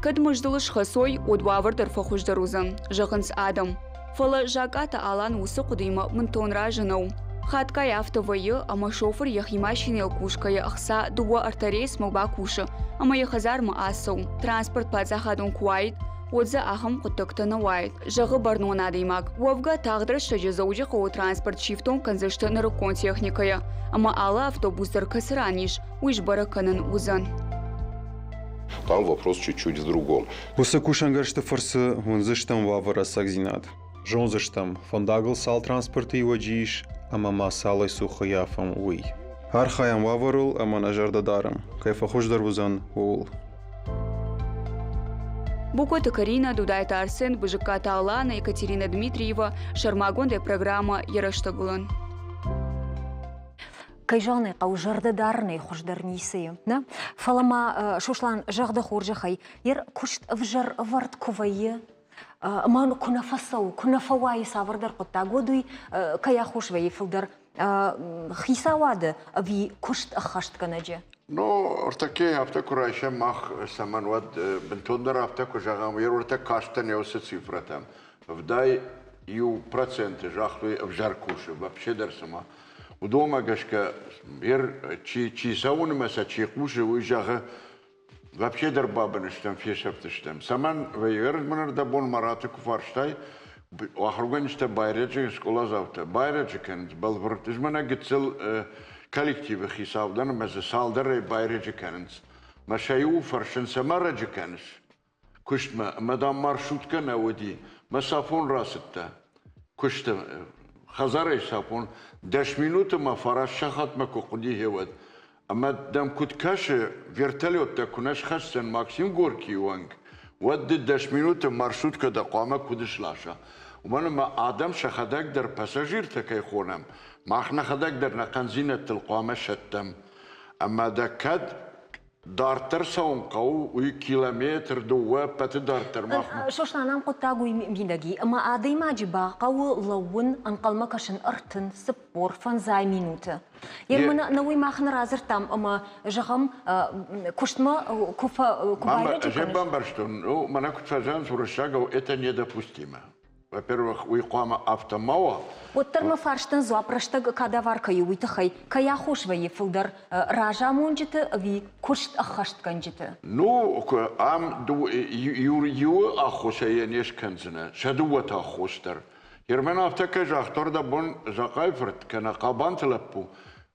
Кӕд мыздыл схӕцой, уӕд уавӕр дӕр фӕхуыздӕр уыдзӕн, зӕгъынц адӕм. Фӕлӕ Закъаты Алан уыцы хъуыдыимӕ бынтон разы нӕу. Хатгай афтӕ вӕййы, ӕмӕ шофыр йӕхи машинӕйыл кусгӕйӕ ӕхца дыууӕ-ӕртӕ рейсмӕ бакусы ӕмӕ йӕ хӕдзармӕ ацӕуы. Транспорт паддзахадон куы уаид, уӕд дзы ахӕм хъуыддӕгтӕ нӕ уаид, зӕгъы бӕрнон адӕймаг. Уӕвгӕ, тагъд рӕстӕджы Дзӕуджыхъӕуы транспорт сифтонг кӕндзысты нырыккон техникӕйӕ, ӕмӕ алы автобус дӕр кӕцы ран ис, уый сбӕрӕг кӕнын уыдзӕн. Там вопрос чуть-чуть в другом. Уыцы кусӕнгӕрзты фӕрцы уындзыстӕм уавӕр ӕцӕгдзинад. Зондзыстӕм, фӕндагыл цал транспорты иуӕджы ис ӕмӕ ма цалӕй цух ӕййафӕм, уый. Архайӕм уавӕрыл ӕмӕ нӕ зӕрдӕ дарӕм, кӕй фӕхуыздӕр уыдзӕн, ууыл. Бокоты Карина, Дудайты Арсен, Бызыккаты Алана, Екатерина Дмитриева, сӕрмагондӕй программӕ «Йӕ рӕстӕгылӕн». Кӕй зӕгъын ӕй хъӕуы, зӕрдӕ дарынӕй хуыздӕр ницы и, нӕ? Фӕлӕ ма, Сослан, зӕгъ дӕ хорзӕхӕй, йе куыст ӕвзӕр ӕвӕрд куы вӕййы, ӕмӕ куы нӕ фӕцӕуы, куы нӕ фӕуайы цавӕрдӕр хъуыддаг, уӕд уый кӕй аххос вӕййы фылдӕр хицауады ӕви куыст ӕххӕстгӕнӕджы? Ну, ӕртӕккӕ афтӕ куы райсӕм мах, цӕмӕн уӕд бынтондӕр афтӕ куы зӕгъӕм, йе ртӕ кастӕн уыцы цифрӕтӕм. 71% загътой ӕвзӕр кусы, вообще дӕр цыма. Уыдонмӕ гӕсгӕ чи, чи цӕуынмӕ сӕ чи хъусы, уый зӕгъы, вообще дӕр бабын стӕм, фесӕфтыстӕм. Цӕмӕн вӕййы, мын ӕрдӕбон Мараты куы фарстай, ахуыргӕнджытӕ байрӕджы скъоладзаутӕ байрӕджы кӕнынц бӕлвырд. Ӕз мӕнӕ гыццыл коллективы хицау дӕн ӕмӕ дзы цалдӕрӕй байрӕджы кӕнынц. Мӕ сӕ иуы фӕрсын, цӕмӕ рӕджы кӕныс куыстмӕ? Ӕмӕ, дам, маршруткӕ нӕ уыди. Мӕ сафон рацыдтӕ куысты хӕдзарӕй сафон 10 минуты ма 9 сахатмӕ куы хъуыди, гъеуӕд. Ӕмӕ дӕм куыд кӕсы, вертолеттӕ куы нӕ схӕсдзӕн Максим Горькийы онг, уӕд ды 10 минуты маршруткӕ дӕ хъуамӕ куыд сласа? Уымӕн ӕмӕ адӕм сӕхӕдӕг дӕр пассажиртӕ кӕй хонӕм, мах нӕхӕдӕг дӕр нӕ хъӕндзинӕдтыл хъуамӕ сӕттӕм. Ӕмӕ дӕ кӕд дарддӕр цӕуын хъӕуы, уый километр, дыууӕ, ӕппӕты дарддӕр мах. Сослан, ам хъуыддаг уый мидӕг и, ӕмӕ адӕймаджы бахъӕуы лӕууын, ӕнхъӕлмӕ кӕсын 35 минуты. Нӕ уый мах нӕ радзырдтам ӕмӕ, зӕгъӕм, куыстмӕ куы байрӕджы кӕныс. Бамбӕрстон, ну, мӕнӕ куыд фӕзӕгъынц уырыссагау, это недопустимо. Во-первых, уый хъуамӕ афтӕ ма уа. Уӕддӕр мӕ фарстӕн дзуапп рӕстӕг кадавар кӕй у, уый тыххӕй кӕй аххос вӕййы фылдӕр разамонджыты ӕви куыст ӕххӕстгӕнджыты? Ну, ам иуы аххосӕй йӕ не скӕндзынӕ, сӕ дыууӕты аххос дӕр. Ерман афтӕ кӕй загъта, ӕрдӕбон Захъайы-фырт кӕнӕ Хъабанты лӕппу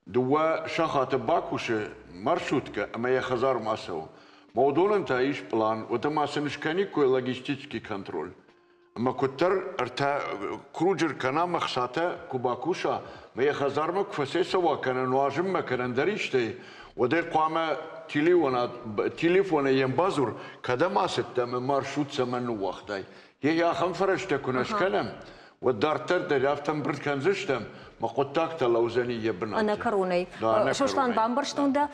2 сахаты бакусы маршруткӕ ӕмӕ йӕ хӕдзармӕ ацӕуы. Ма уыдонӕн та ис пълан, уӕдӕ ма сын скӕниккой логистический контроль. Ӕмӕ куыддӕр ӕртӕ круджыр кӕнӕ ӕхцатӕ куы бакуса, мӕ йӕ хӕдзармӕ куы фӕцӕйцӕуа кӕнӕ нуазынмӕ кӕнӕ ӕндӕр истӕй, уӕд ӕй хъуамӕ телефонӕй йӕм бадзур, кӕдӕм ацыдтӕ ӕмӕ маршрут цӕмӕн ныууагътай. Йе ахӕм фӕрӕзтӕ куы нӕ скӕнӕм, Уӕд дарддӕр дӕр афтӕ ӕмбырд кӕндзыстӕм, мӕ хъуыддаг та лӕудзӕни йӕ бынаты. Ӕнӕкӕронӕй. Сослан, бамбӕрстон дӕ,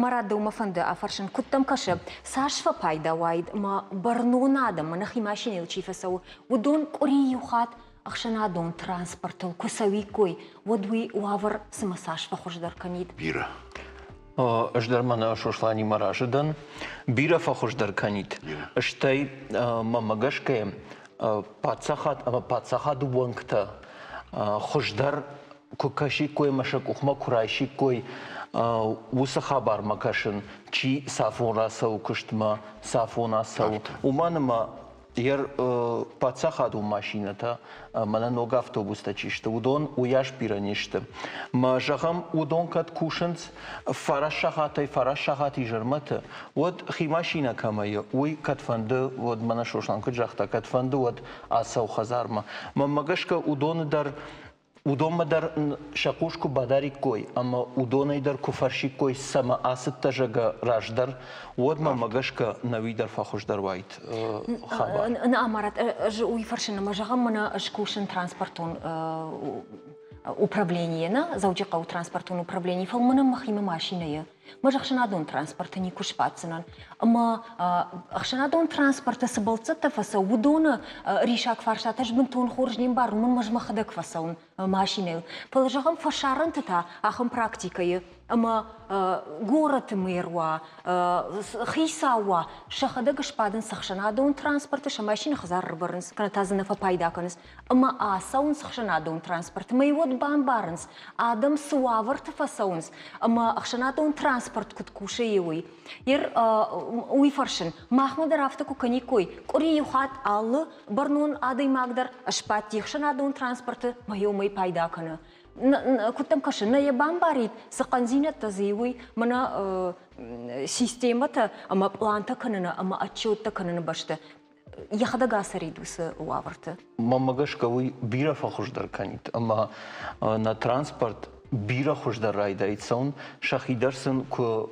мӕ рад дӕумӕ фӕнды афӕрсын, куыд дӕм кӕсы, цас фӕпайда уаид мӕ бӕрнон адӕм, нӕхи машинӕйыл чи фӕцӕуы, уыдон къуыри иу хатт ӕхсӕнадон транспортыл куы цӕуиккой, уӕд уый уавӕр цымӕ цас фӕхуыздӕр кӕнид? Бирӕ. Ӕз дӕр мӕнӕ Сосланимӕ разы дӕн. Бирӕ фӕхуыздӕр кӕнид. Стӕй мӕмӕ гӕсгӕ паддзахад ӕмӕ паддзахады уӕнгтӕ хуыздӕр куы кӕсиккой ӕмӕ сӕ къухмӕ куы райсиккой уыцы хабармӕ кӕсын, чи цафон рацӕуы куыстмӕ, цафон ацӕуы, уымӕн ӕмӕ Йӕ паддзахадон машинӕтӕ, мӕнӕ ног автобустӕ чи сты, уыдон уыйас бирӕ не сты. Мӕ зӕгъӕм, уыдон кӕд кусынц фараст сахатӕй фараст сахат изӕрмӕты, уӕд хи машинӕ кӕмӕ и, уый кӕдфӕнды, уӕд мӕнӕ Сослан куыд загъта, кӕдфӕнды, уӕд ацӕуы хӕдзармӕ. Мӕнмӕ гӕсгӕ, уыдоны дӕр уыдонмӕ дӕр сӕ хъус куы бадариккой ӕмӕ уыдонӕй дӕр куы фӕрсиккой, цӕмӕ ацыдтӕ, зӕгъгӕ, раздӕр, уӕд мӕмӕ гӕсгӕ нӕуи дӕр фӕхуыздӕр уаид хабар. Нӕ, Марат, ӕз уый фӕрсын ӕмӕ зӕгъӕм, мӕнӕ ӕз кусын транспортон управленийы, нӕ, Дзӕуджыхъӕуы транспортон управленийы, фӕлӕ мӕнӕ мӕхимӕ машинӕйы Ӕз ӕхсӕнадон транспорты никуы сбаддзынӕн. Ӕмӕ ӕхсӕнадон транспорты цы бӕлццӕттӕ фӕцӕуы, уыдоны рисаг фарстатӕ ӕз бынтон хорз не мбарын, уымӕн ӕз мӕхӕдӕг фӕцӕуын машинӕйыл. Фӕлӕ, зӕгъӕм, фӕсарӕнты та ахӕм практикӕйы ӕмӕ горӕты мэр уа, хицау уа, сӕхӕдӕг сбадынц ӕхсӕнадон транспорты, сӕ машинӕ хӕдзар ӕрбарынц, кӕнӕ та дзы нӕ фӕпайда кӕнынц. Ӕмӕ ацӕуынц ӕхсӕнадон транспорты, ӕмӕ уӕд бамбарынц, адӕм цы уавӕрты фӕцӕуынц ӕмӕ ӕхсӕнадон транспорт куыд кусы, уый. Ер уый фӕрсын, махмӕ дӕр афтӕ куы кӕниккой, къуыри иу хатт алы бӕрнон адӕймаг дӕр сбадти ӕхсӕнадон транспорты мӕ уымӕй пайда кӕны. Куыд дӕм кӕсы, нӕ йӕ бамбарид, цы хъӕндзинӕдтӕ дзы и, уый, мӕнӕ системӕтӕ ӕмӕ пълантӕ кӕныны ӕмӕ отчеттӕ кӕныны бӕсты йӕхӕдӕг ацӕрид уыцы уавӕрты? Мӕнмӕ гӕсгӕ уый бирӕ фӕхуыздӕр кӕнид ӕмӕ нӕ транспорт бирӕ хуыздӕр райдаид цӕуын, сӕхи дӕр сын куы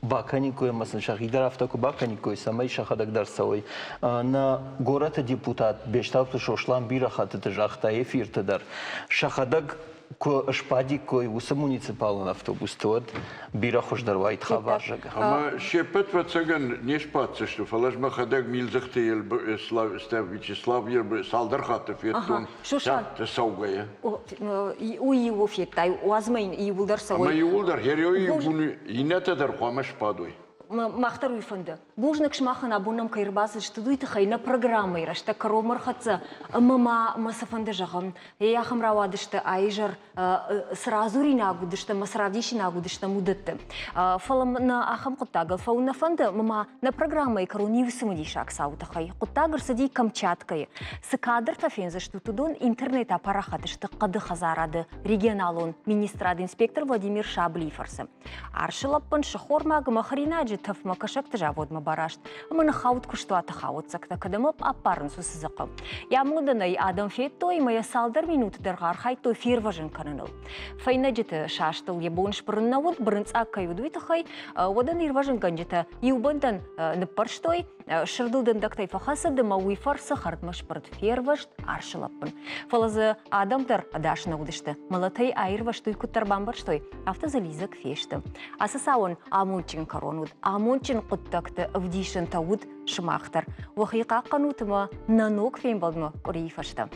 бакӕниккой ӕмӕ сын сӕхи дӕр афтӕ куы бакӕниккой, цӕмӕй сӕхӕдӕг дӕр цӕуой. Нӕ горӕты депутат Бестауты Сослан бирӕ хӕттыты загъта эфирты дӕр, сӕхӕдӕг куы сбадиккой уыцы муниципалон автобусты, уӕд бирӕ хуыздӕр уаид хабар, зӕгъгӕ. Ӕмӕ се ппӕт ӕвӕццӕгӕн не сбаддзысты, фӕлӕ ӕз мӕхӕдӕг Милдзыхты Вячеслав цалдӕр хатты федтон театры цӕугӕйӕ. Уый иу федтай, уадз мӕ иууылдӕр цӕуой. Ӕмӕ иууылдӕр, иннӕтӕ дӕр хъуамӕ сбадой. Мах дӕр уый фӕнды. Бузныг сымахӕн, абон нӕм кӕй ӕрбацыдыстут, уый тыххӕй нӕ программӕйы рӕстӕг кӕронмӕ ӕрхӕццӕ ӕмӕ ма мӕ цы фӕнды зӕгъын, ахӕм рауадысты а-изӕр цы радзуринаг уыдысты ӕмӕ цы равдисинаг уыдыстӕм, уыдӕтты. Фӕлӕ нӕ ахӕм хъуыддагыл фӕуын нӕ фӕнды ӕмӕ ма нӕ программӕйы кӕрон иу цымыдисаг цауы тыххӕй. Хъуыддаг ӕрцыди Камчаткӕйы. Цы кадртӕ фендзыстут, уыдон интернеты апарахат сты хъӕды хӕдзарады регионалон министрады инспектор Владимир Шаблийы фӕрцы. Арсы лӕппын сыхормаг ӕмӕ хӕринаджы тӕфмӕ кӕсӕгты заводмӕ бараст ӕмӕ ныххауд куыстуаты хауӕццӕгтӕ, кӕд ӕмӕ ӕппарынц уыцы дзыхъы. Йӕ амондӕн ӕй адӕм федтой ӕмӕ йӕ цалдӕр минуты дӕргъы архайдтой фервӕзын кӕныныл. Фӕйнӕджыты састыл йӕ бон сбырын нӕ уыд, бырынцъаг кӕй уыд, уый тыххӕй уӕд ын ирвӕзынгӕнджытӕ иу бӕндӕн ныппӕрстой, сырдыл дӕндӕгтӕй фӕхӕцыд ӕмӕ уый фӕрцы хӕрдмӕ сбырд, фервӕзт арсы лӕппын. Фӕлӕ дзы адӕм дӕр ӕдас нӕ уыдысты. Мӕлӕтӕй аирвӕзт, уый куыддӕр бамбӕрстой, афтӕ дзы лидзӕг фесты. Ацы цауӕн амондджын кӕрон уыд. Амондджын хъуыддӕгты ӕвдисӕнтӕ уыд сымах дӕр. Уӕхи хъахъхъӕнут ӕмӕ нӕ ног фембӕлдмӕ къуырийы фӕстӕ.